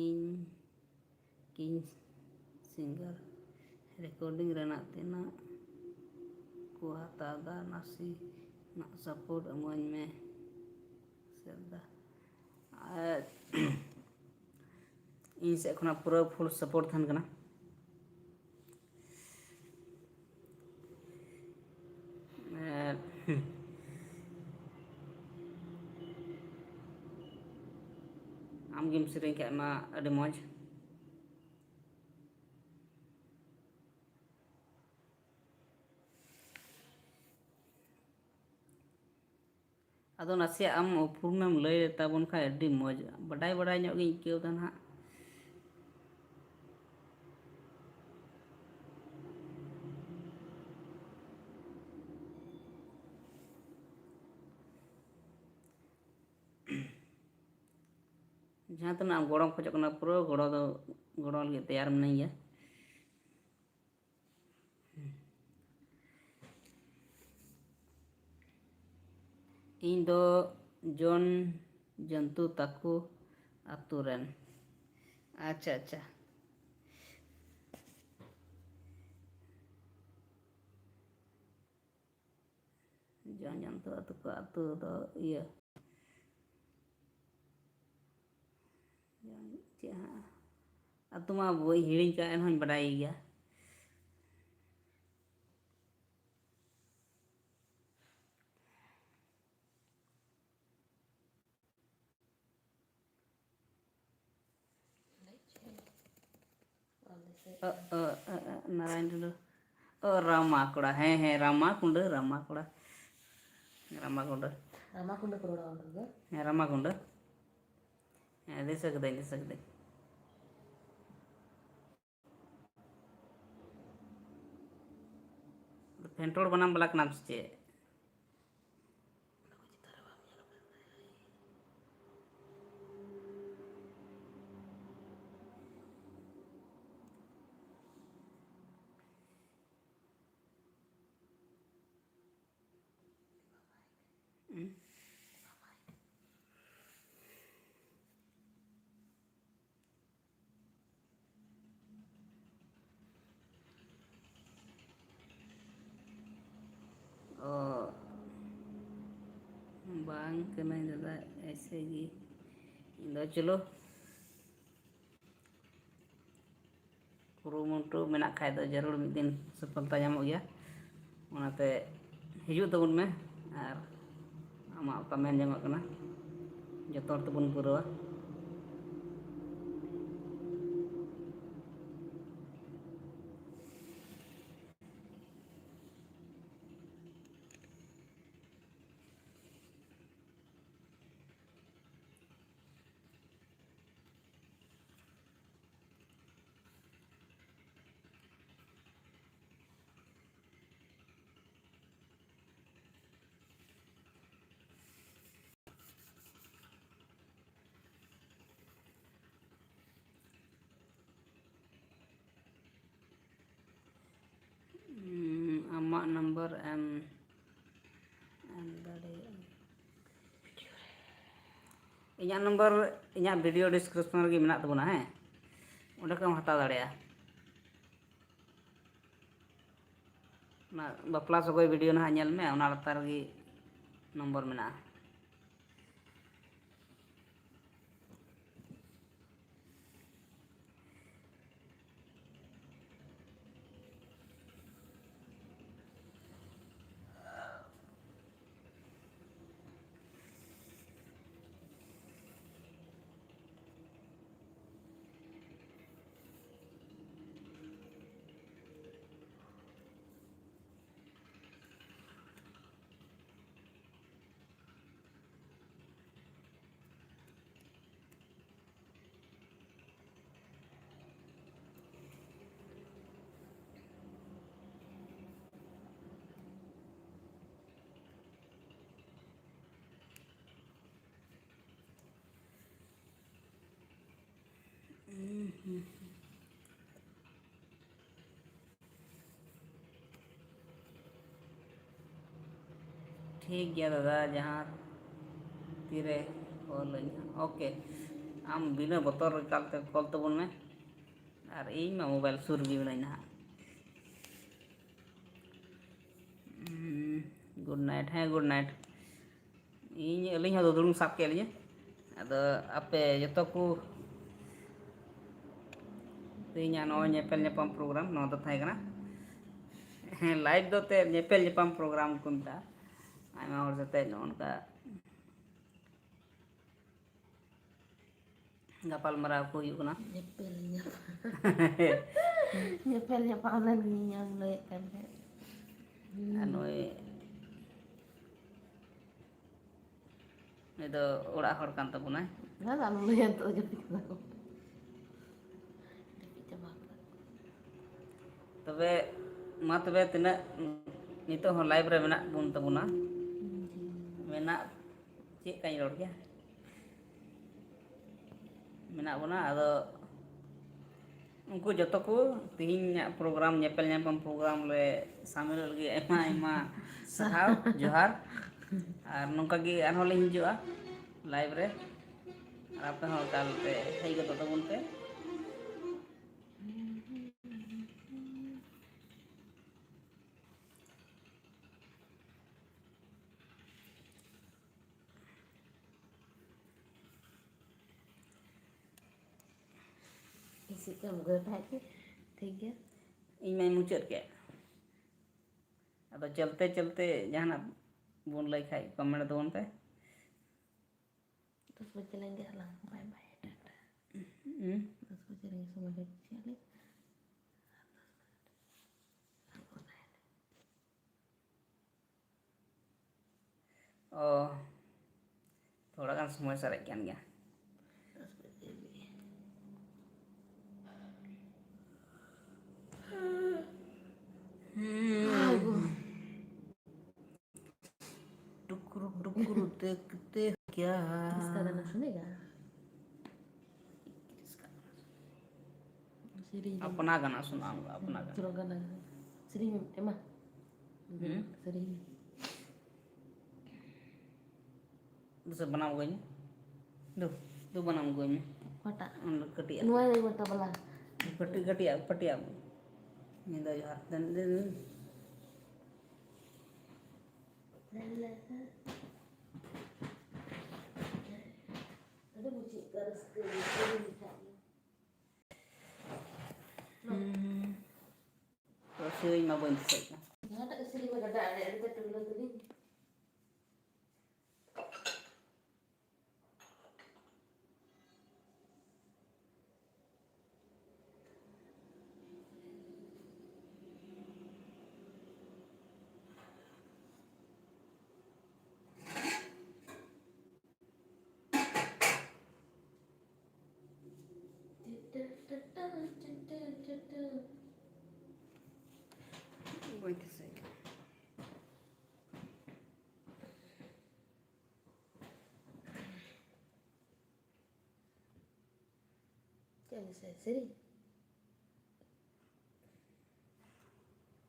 ᱤᱧ ᱠᱤᱝ ᱥᱤᱝᱜᱟᱨ ᱨᱮᱠᱚᱨᱰᱤᱝ ᱨᱮᱱᱟᱜ ᱛᱤᱱᱟᱹᱜ ᱠᱚ ᱦᱟᱛᱟᱣ ᱫᱟ? ᱱᱟᱥᱮᱱᱟᱜ ᱥᱟᱯᱳᱨᱴ ᱤᱢᱟᱹᱧ ᱢᱮ ᱥᱮᱫᱟ᱾ ᱟᱨ ᱤᱧ ᱥᱮᱫ ᱠᱷᱚᱱᱟᱜ ᱯᱩᱨᱟᱹ ᱯᱷᱩᱞ ᱥᱟᱯᱳᱨᱴ ᱛᱟᱦᱮᱱ ᱠᱟᱱᱟ᱾ ᱟᱨ ᱟᱢ ᱜᱮᱢ ᱥᱮᱨᱮᱧ ᱠᱷᱟᱡ ᱢᱟ ᱟᱹᱰᱤ ᱢᱚᱡᱽ᱾ ᱟᱫᱚ ᱱᱟᱥᱮᱭᱟᱜ ᱟᱢ ᱩᱯᱨᱩᱢᱮᱢ ᱞᱟᱹᱭ ᱛᱟᱵᱚᱱ ᱠᱷᱟᱡ ᱟᱹᱰᱤ ᱢᱚᱡᱽ, ᱵᱟᱰᱟᱭ ᱵᱟᱰᱟᱭ ᱧᱚᱜ ᱜᱤᱧ ᱟᱹᱭᱠᱟᱹᱣ ᱫᱟ ᱱᱟᱦᱟᱜ᱾ ᱡᱟᱦᱟᱸ ᱛᱤᱱᱟᱹᱜ ᱟᱢ ᱜᱚᱲᱚᱢ ᱠᱷᱚᱡᱚᱜ ᱠᱟᱱᱟ, ᱯᱩᱨᱟᱹ ᱜᱚᱲᱚ ᱫᱚ, ᱜᱚᱲᱚ ᱞᱟᱹᱜᱤᱫ ᱛᱮᱭᱟᱨ ᱢᱤᱱᱟᱹᱧ ᱜᱮᱭᱟ᱾ ᱤᱧ ᱫᱚ ᱡᱚᱱ ᱡᱚᱱᱛᱩ ᱛᱟᱠᱚ ᱟᱛᱳ ᱨᱮᱱ᱾ ᱟᱪᱪᱷᱟ, ᱟᱪᱪᱷᱟ᱾ ᱡᱚᱱ ᱡᱚᱱᱛᱩ ᱟᱛᱳ ᱠᱚ, ᱟᱛᱳ ᱫᱚ ᱤᱭᱟᱹ, ᱪᱮᱫ ᱦᱟᱸᱜ ᱟᱛᱳ ᱢᱟ ᱵᱟᱹᱧ ᱦᱤᱲᱤᱧ ᱠᱟᱜ, ᱮᱱᱦᱚᱸᱧ ᱵᱟᱰᱟᱭ ᱜᱮᱭᱟ᱾ ᱚ, ᱚ, ᱚ, ᱚ, ᱱᱟᱨᱟᱭᱚᱱ ᱴᱩᱰᱩ᱾ ᱚ, ᱨᱟᱢᱟ ᱠᱚᱲᱟ᱾ ᱦᱮᱸ, ᱦᱮᱸ, ᱨᱟᱢᱟ ᱠᱩᱸᱰᱟᱹ, ᱨᱟᱢᱟ ᱠᱚᱲᱟ᱾ ᱨᱟᱢᱟ ᱠᱩᱸᱰᱟᱹ᱾ ᱨᱟᱢᱟ ᱠᱩᱸᱰᱟᱹ ᱠᱚ ᱨᱚᱲᱟ ᱚᱸᱰᱮ ᱫᱚ? ᱦᱮᱸ, ᱨᱟᱢᱟ ᱠᱩᱸᱰᱟᱹ᱾ ᱦᱮᱸ, ᱫᱤᱥᱟᱹ ᱠᱤᱫᱟᱹᱧ, ᱫᱤᱥᱟᱹ ᱠᱤᱫᱟᱹᱧ᱾ ᱯᱷᱮᱱᱴᱚᱲ ᱵᱟᱱᱟᱢ ᱵᱟᱞᱟ ᱠᱟᱱᱟᱢ ᱥᱮ ᱪᱮᱫ? ᱚ, ᱵᱟᱝ ᱠᱟᱹᱱᱟᱹᱧ ᱫᱟᱫᱟ, ᱮᱭᱥᱮ ᱜᱮ᱾ ᱤᱧ ᱫᱚ ᱪᱚᱞᱚ, ᱠᱩᱨᱩᱢᱩᱴᱩ ᱢᱮᱱᱟᱜ ᱠᱷᱟᱡ ᱫᱚ ᱡᱟᱹᱨᱩᱲ ᱢᱤᱫ ᱫᱤᱱ ᱥᱚᱯᱷᱚᱞᱛᱟ ᱧᱟᱢᱚᱜ ᱜᱮᱭᱟ᱾ ᱚᱱᱟᱛᱮ ᱦᱤᱡᱩᱜ ᱛᱟᱵᱚᱱ ᱢᱮ ᱟᱨ ᱟᱢᱟᱜ ᱚᱠᱟ ᱢᱮᱱ ᱡᱚᱝᱟᱜ ᱠᱟᱱᱟ, ᱡᱚᱛᱚ ᱦᱚᱲ ᱛᱮᱵᱚᱱ ᱯᱩᱨᱟᱹᱣᱟ᱾ ᱮᱢ ᱮᱢ ᱫᱟᱲᱮᱭᱟᱜᱼᱟ᱾ ᱤᱧᱟᱹᱜ ᱱᱚᱢᱵᱚᱨ ᱤᱧᱟᱹᱜ ᱵᱷᱤᱰᱤᱭᱳ ᱰᱤᱥᱠᱨᱤᱯᱥᱚᱱ ᱨᱮᱜᱮ ᱢᱮᱱᱟᱜ ᱛᱟᱵᱚᱱᱟ, ᱦᱮᱸ, ᱚᱸᱰᱮ ᱠᱷᱚᱱᱮᱢ ᱦᱟᱛᱟᱣ ᱫᱟᱲᱮᱭᱟᱜᱼᱟ᱾ ᱚᱱᱟ ᱵᱟᱯᱞᱟ ᱥᱚᱜᱚᱭ ᱵᱷᱤᱰᱤᱭᱳ ᱱᱟᱦᱟᱜ ᱧᱮᱞ ᱢᱮ, ᱚᱱᱟ ᱞᱟᱛᱟᱨ ᱨᱮᱜᱮ ᱱᱚᱢᱵᱚᱨ ᱢᱮᱱᱟᱜᱼᱟ᱾ ᱴᱷᱤᱠ ᱜᱮᱭᱟ ᱫᱟᱫᱟ, ᱡᱟᱦᱟᱸ ᱛᱤᱨᱮ ᱠᱚᱞ ᱟᱹᱧ ᱦᱟᱸᱜ᱾ ᱳᱠᱮ, ᱟᱢ ᱵᱤᱱᱟᱹ ᱵᱚᱛᱚᱨ ᱮᱠᱟᱞᱛᱮ ᱠᱚᱞ ᱛᱟᱵᱚᱱ ᱢᱮ, ᱟᱨ ᱤᱧ ᱢᱟ ᱢᱳᱵᱟᱭᱤᱞ ᱥᱩᱨ ᱨᱮᱜᱮ ᱢᱮᱱᱟᱹᱧ ᱱᱟᱦᱟᱜ᱾ ᱜᱩᱰ ᱱᱟᱭᱤᱴ, ᱦᱮᱸ, ᱜᱩᱰ ᱱᱟᱭᱤᱴ᱾ ᱤᱧ, ᱟᱹᱞᱤᱧ ᱦᱚᱸ ᱫᱩᱫᱲᱩᱢ ᱥᱟᱵ ᱠᱮᱫ ᱞᱤᱧᱟᱹ᱾ ᱟᱫᱚ ᱟᱯᱮ ᱡᱚᱛᱚ ᱠᱚ ᱛᱮᱦᱮᱧᱟᱜ ᱱᱚᱜᱼᱚᱭ ᱧᱮᱯᱮᱞ ᱧᱟᱯᱟᱢ ᱯᱨᱳᱜᱨᱟᱢ, ᱱᱚᱣᱟ ᱫᱚ ᱛᱟᱦᱮᱸ ᱠᱟᱱᱟ᱾ ᱦᱮᱸ, ᱞᱟᱭᱤᱵᱷ ᱫᱚ ᱛᱮ ᱧᱮᱯᱮᱞ ᱧᱟᱯᱟᱢ ᱯᱨᱳᱜᱨᱟᱢ ᱠᱚ ᱢᱮᱛᱟᱜᱼᱟ᱾ ᱟᱭᱢᱟ ᱦᱚᱲ ᱥᱟᱛᱮ ᱱᱚᱜᱼᱚ ᱱᱚᱝᱠᱟ ᱜᱟᱯᱟᱞ ᱢᱟᱨᱟᱣ ᱠᱚ ᱦᱩᱭᱩᱜ ᱠᱟᱱᱟ᱾ ᱧᱮᱯᱮᱞ ᱧᱟᱯᱟᱢ᱾ ᱧᱮᱯᱮᱞ ᱧᱟᱯᱟᱢ ᱞᱮᱱ ᱜᱤᱧ, ᱟᱢ ᱞᱟᱹᱭᱮᱫ ᱠᱟᱱ ᱛᱟᱦᱮᱸᱫ᱾ ᱟᱨ ᱱᱩᱭ, ᱱᱩᱭ ᱫᱚ ᱚᱲᱟᱜ ᱦᱚᱲ ᱠᱟᱱ ᱛᱟᱵᱚᱱᱟᱭ᱾ ᱚᱱᱟ ᱫᱚ ᱟᱞᱚᱢ ᱞᱟᱹᱭᱟ, ᱱᱤᱛᱚᱜ ᱫᱚ ᱡᱟᱹᱯᱤᱫ ᱠᱟᱫᱟ ᱠᱚ᱾ ᱡᱟᱹᱯᱤᱫ ᱪᱟᱵᱟ ᱠᱟᱫᱟ ᱠᱚ᱾ ᱛᱚᱵᱮ, ᱢᱟ ᱛᱚᱵᱮ, ᱛᱤᱱᱟᱹᱜ ᱱᱤᱛᱚᱜ ᱦᱚᱸ ᱞᱟᱭᱤᱵᱷ ᱨᱮ ᱢᱮᱱᱟᱜ ᱵᱚᱱ ᱛᱟᱵᱚᱱᱟ? ᱦᱩᱸ, ᱦᱩᱸ᱾ ᱢᱮᱱᱟᱜ, ᱪᱮᱫ ᱠᱟᱧ ᱨᱚᱲ ᱠᱮᱭᱟ? ᱢᱮᱱᱟᱜ ᱵᱚᱱᱟ, ᱟᱫᱚ ᱩᱱᱠᱩ ᱡᱚᱛᱚ ᱠᱚ ᱛᱮᱦᱮᱧᱟᱜ ᱯᱨᱳᱜᱨᱟᱢ, ᱧᱮᱯᱮᱞ ᱧᱟᱯᱟᱢ ᱯᱨᱳᱜᱨᱟᱢ ᱨᱮ ᱥᱟᱢᱤᱞᱚᱜ ᱞᱟᱹᱜᱤᱫ ᱟᱭᱢᱟ ᱟᱭᱢᱟ ᱥᱟᱨᱦᱟᱣ, ᱡᱚᱦᱟᱨ᱾ ᱟᱨ ᱱᱚᱝᱠᱟ ᱜᱮ ᱟᱨᱦᱚᱸ ᱞᱮ ᱦᱤᱡᱩᱜᱼᱟ ᱞᱟᱭᱤᱵᱷ ᱨᱮ, ᱟᱨ ᱟᱯᱮ ᱦᱚᱸ ᱮᱠᱟᱞ ᱯᱮ ᱦᱮᱡ ᱜᱚᱫᱚᱜ ᱛᱟᱵᱚᱱ ᱯᱮ᱾ ᱤᱥᱤ ᱠᱟᱢ ᱜᱚᱴᱟ ᱠᱮᱫ᱾ ᱴᱷᱤᱠ ᱜᱮᱭᱟ᱾ ᱤᱧ ᱢᱟᱧ ᱢᱩᱪᱟᱹᱫ ᱠᱮᱫ᱾ ᱟᱫᱚ ᱪᱚᱞᱛᱮ ᱪᱚᱞᱛᱮ ᱡᱟᱦᱟᱱᱟᱜ ᱵᱚᱱ ᱞᱟᱹᱭ ᱠᱷᱟᱡ ᱠᱚᱢᱮᱱᱴ ᱛᱟᱵᱚᱱ ᱯᱮ᱾ ᱫᱚᱥ ᱵᱟᱡᱮ ᱞᱮᱱ ᱜᱮ ᱟᱞᱟᱝ᱾ ᱵᱟᱭ ᱵᱟᱭ, ᱴᱟᱴᱟ᱾ ᱦᱩᱸ᱾ ᱫᱚᱥ ᱵᱟᱡᱮ ᱨᱮᱜᱮ ᱥᱚᱢᱚᱭ ᱦᱩᱭ ᱦᱚᱪᱚᱭᱟᱞᱮ᱾ ᱚ, ᱛᱷᱚᱲᱟ ᱜᱟᱱ ᱥᱚᱢᱚᱭ ᱥᱟᱨᱮᱡ ᱠᱟᱱ ᱜᱮᱭᱟ᱾ ᱦᱩᱸ᱾ ᱴᱩᱠᱨᱩ ᱴᱩᱠᱨᱩ ᱫᱮᱠᱷᱛᱮ ᱠᱭᱟ? ᱠᱤᱥᱠᱟ ᱜᱟᱱᱟ ᱥᱩᱱᱮᱜᱟ? ᱥᱮᱨᱮᱧ ᱫᱚ ᱟᱯᱱᱟ ᱜᱟᱱᱟ ᱥᱩᱱᱟᱣᱜᱟ, ᱟᱯᱱᱟ ᱜᱟᱱᱟ᱾ ᱪᱚᱞᱚ ᱜᱟᱱᱟ᱾ ᱥᱮᱨᱮᱧ ᱮᱢᱟ᱾ ᱦᱩᱸ? ᱥᱮᱨᱮᱧ᱾ ᱫᱩᱥᱮ ᱵᱟᱱᱟᱢ ᱟᱹᱜᱩᱧ ᱢᱮ᱾ ᱫᱩ, ᱫᱩ ᱵᱟᱱᱟᱢ ᱟᱹᱜᱩᱧ ᱢᱮ᱾ ᱚᱠᱟᱴᱟᱜ? ᱚᱱᱟ ᱠᱟᱹᱴᱤᱡ ᱟᱜ᱾ ᱱᱚᱣᱟ ᱫᱚ ᱵᱟᱞᱟ᱾ ᱯᱟᱹᱴᱤ, ᱠᱟᱹᱴᱤᱡ ᱟᱜ, ᱯᱟᱹᱴᱤ ᱟᱜ᱾ ᱧᱤᱫᱟᱹ ᱡᱚᱦᱟᱨ᱾ ᱫᱮᱱ, ᱫᱮᱱ, ᱫᱮᱱ᱾ ᱟᱹᱰᱤ ᱢᱚᱡᱽ ᱟᱹᱭᱠᱟᱹᱜᱼᱟ, ᱨᱟᱹᱥᱠᱟᱹ ᱜᱮ, ᱥᱮᱨᱮᱧ ᱞᱮᱠᱷᱟᱡ ᱜᱮ᱾ ᱦᱩᱸ᱾ ᱛᱚ, ᱥᱮᱨᱮᱧ ᱢᱟ ᱵᱟᱹᱧ ᱫᱤᱥᱟᱹᱭᱮᱫ ᱠᱟᱱ᱾ ᱡᱟᱦᱟᱸᱴᱟᱜ ᱜᱮ ᱥᱮᱨᱮᱧ ᱢᱮ, ᱜᱟᱰᱟ ᱟᱲᱮ ᱟᱲᱮ ᱛᱮ ᱴᱩᱞᱞᱟᱹ ᱛᱟᱹᱞᱤᱧ᱾ ᱵᱟᱹᱧ ᱫᱤᱥᱟᱹᱭᱮᱫ ᱠᱟᱱᱟ᱾ ᱪᱮᱫ ᱮᱢ ᱫᱤᱥᱟᱹᱭᱟ? ᱥᱮᱨᱮᱧ?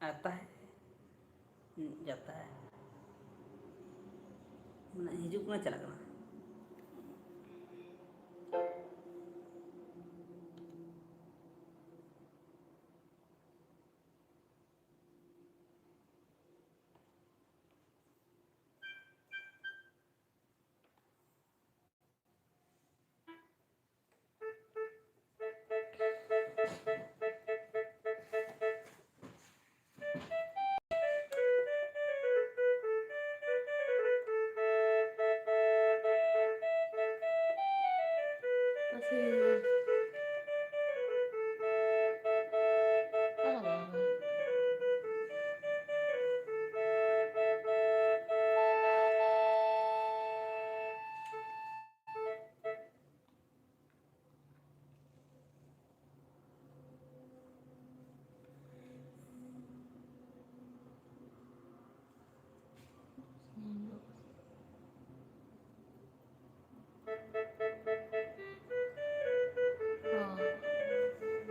आता है, जाता है, ᱢᱟᱱᱮ ᱦᱤᱡᱩᱜ ᱠᱟᱱᱟ, ᱪᱟᱞᱟᱜ ᱠᱟᱱᱟ᱾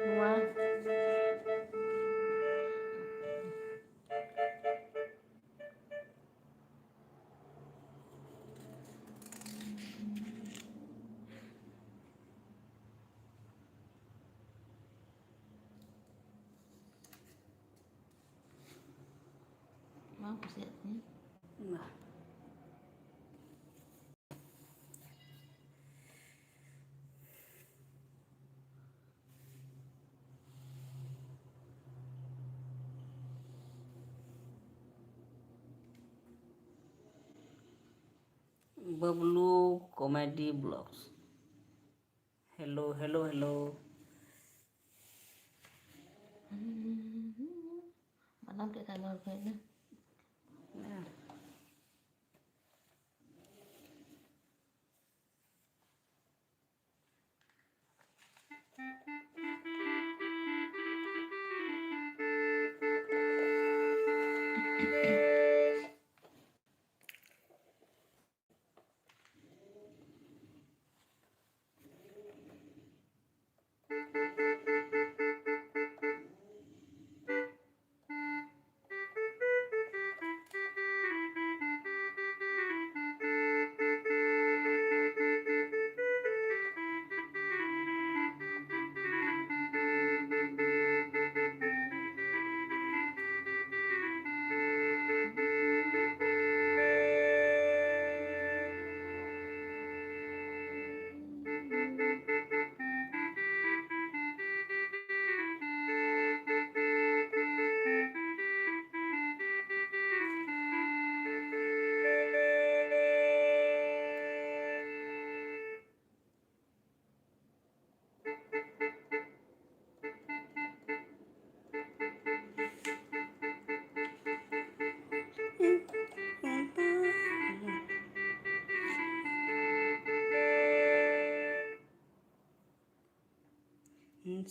ᱱᱚᱣᱟ ᱵᱟᱝ ᱠᱩᱥᱤᱭᱟᱜ ᱛᱤᱧᱟᱹ᱾ ᱵᱟ᱾ Bablu comedy blogs. Hello, hello, hello. ᱵᱟᱱᱟᱢ ᱪᱮᱫ ᱞᱮᱠᱟ ᱨᱚᱲ ᱠᱚ ᱦᱮᱡ ᱮᱱᱟ?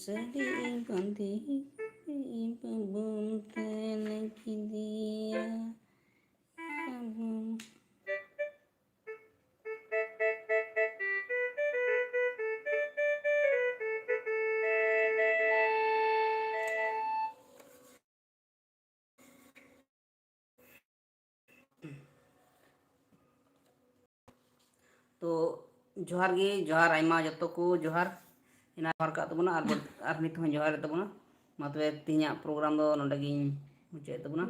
ᱥᱟᱹᱰᱤ ᱵᱟᱸᱫᱮ ᱵᱟᱹᱵᱩᱢ ᱛᱮᱱ ᱠᱮᱫᱮᱭᱟ ᱵᱟᱹᱵᱩ᱾ ᱛᱚ ᱡᱚᱦᱟᱨ ᱜᱮ, ᱡᱚᱦᱟᱨ, ᱟᱭᱢᱟ ᱡᱚᱛᱚ ᱠᱚ ᱡᱚᱦᱟᱨ᱾ ᱮᱱᱟ ᱡᱚᱦᱟᱨ ᱠᱟᱜ ᱛᱟᱵᱚᱱᱟ ᱟᱨ, ᱟᱨ ᱱᱤᱛ ᱦᱚᱸ ᱡᱚᱦᱟᱨ ᱛᱟᱵᱚᱱᱟ᱾ ᱢᱟ ᱛᱚᱵᱮ ᱛᱮᱦᱮᱧᱟᱜ ᱯᱨᱳᱜᱨᱟᱢ ᱫᱚ ᱱᱚᱰᱮ ᱜᱤᱧ ᱢᱩᱪᱟᱹᱫ ᱛᱟᱵᱚᱱᱟ᱾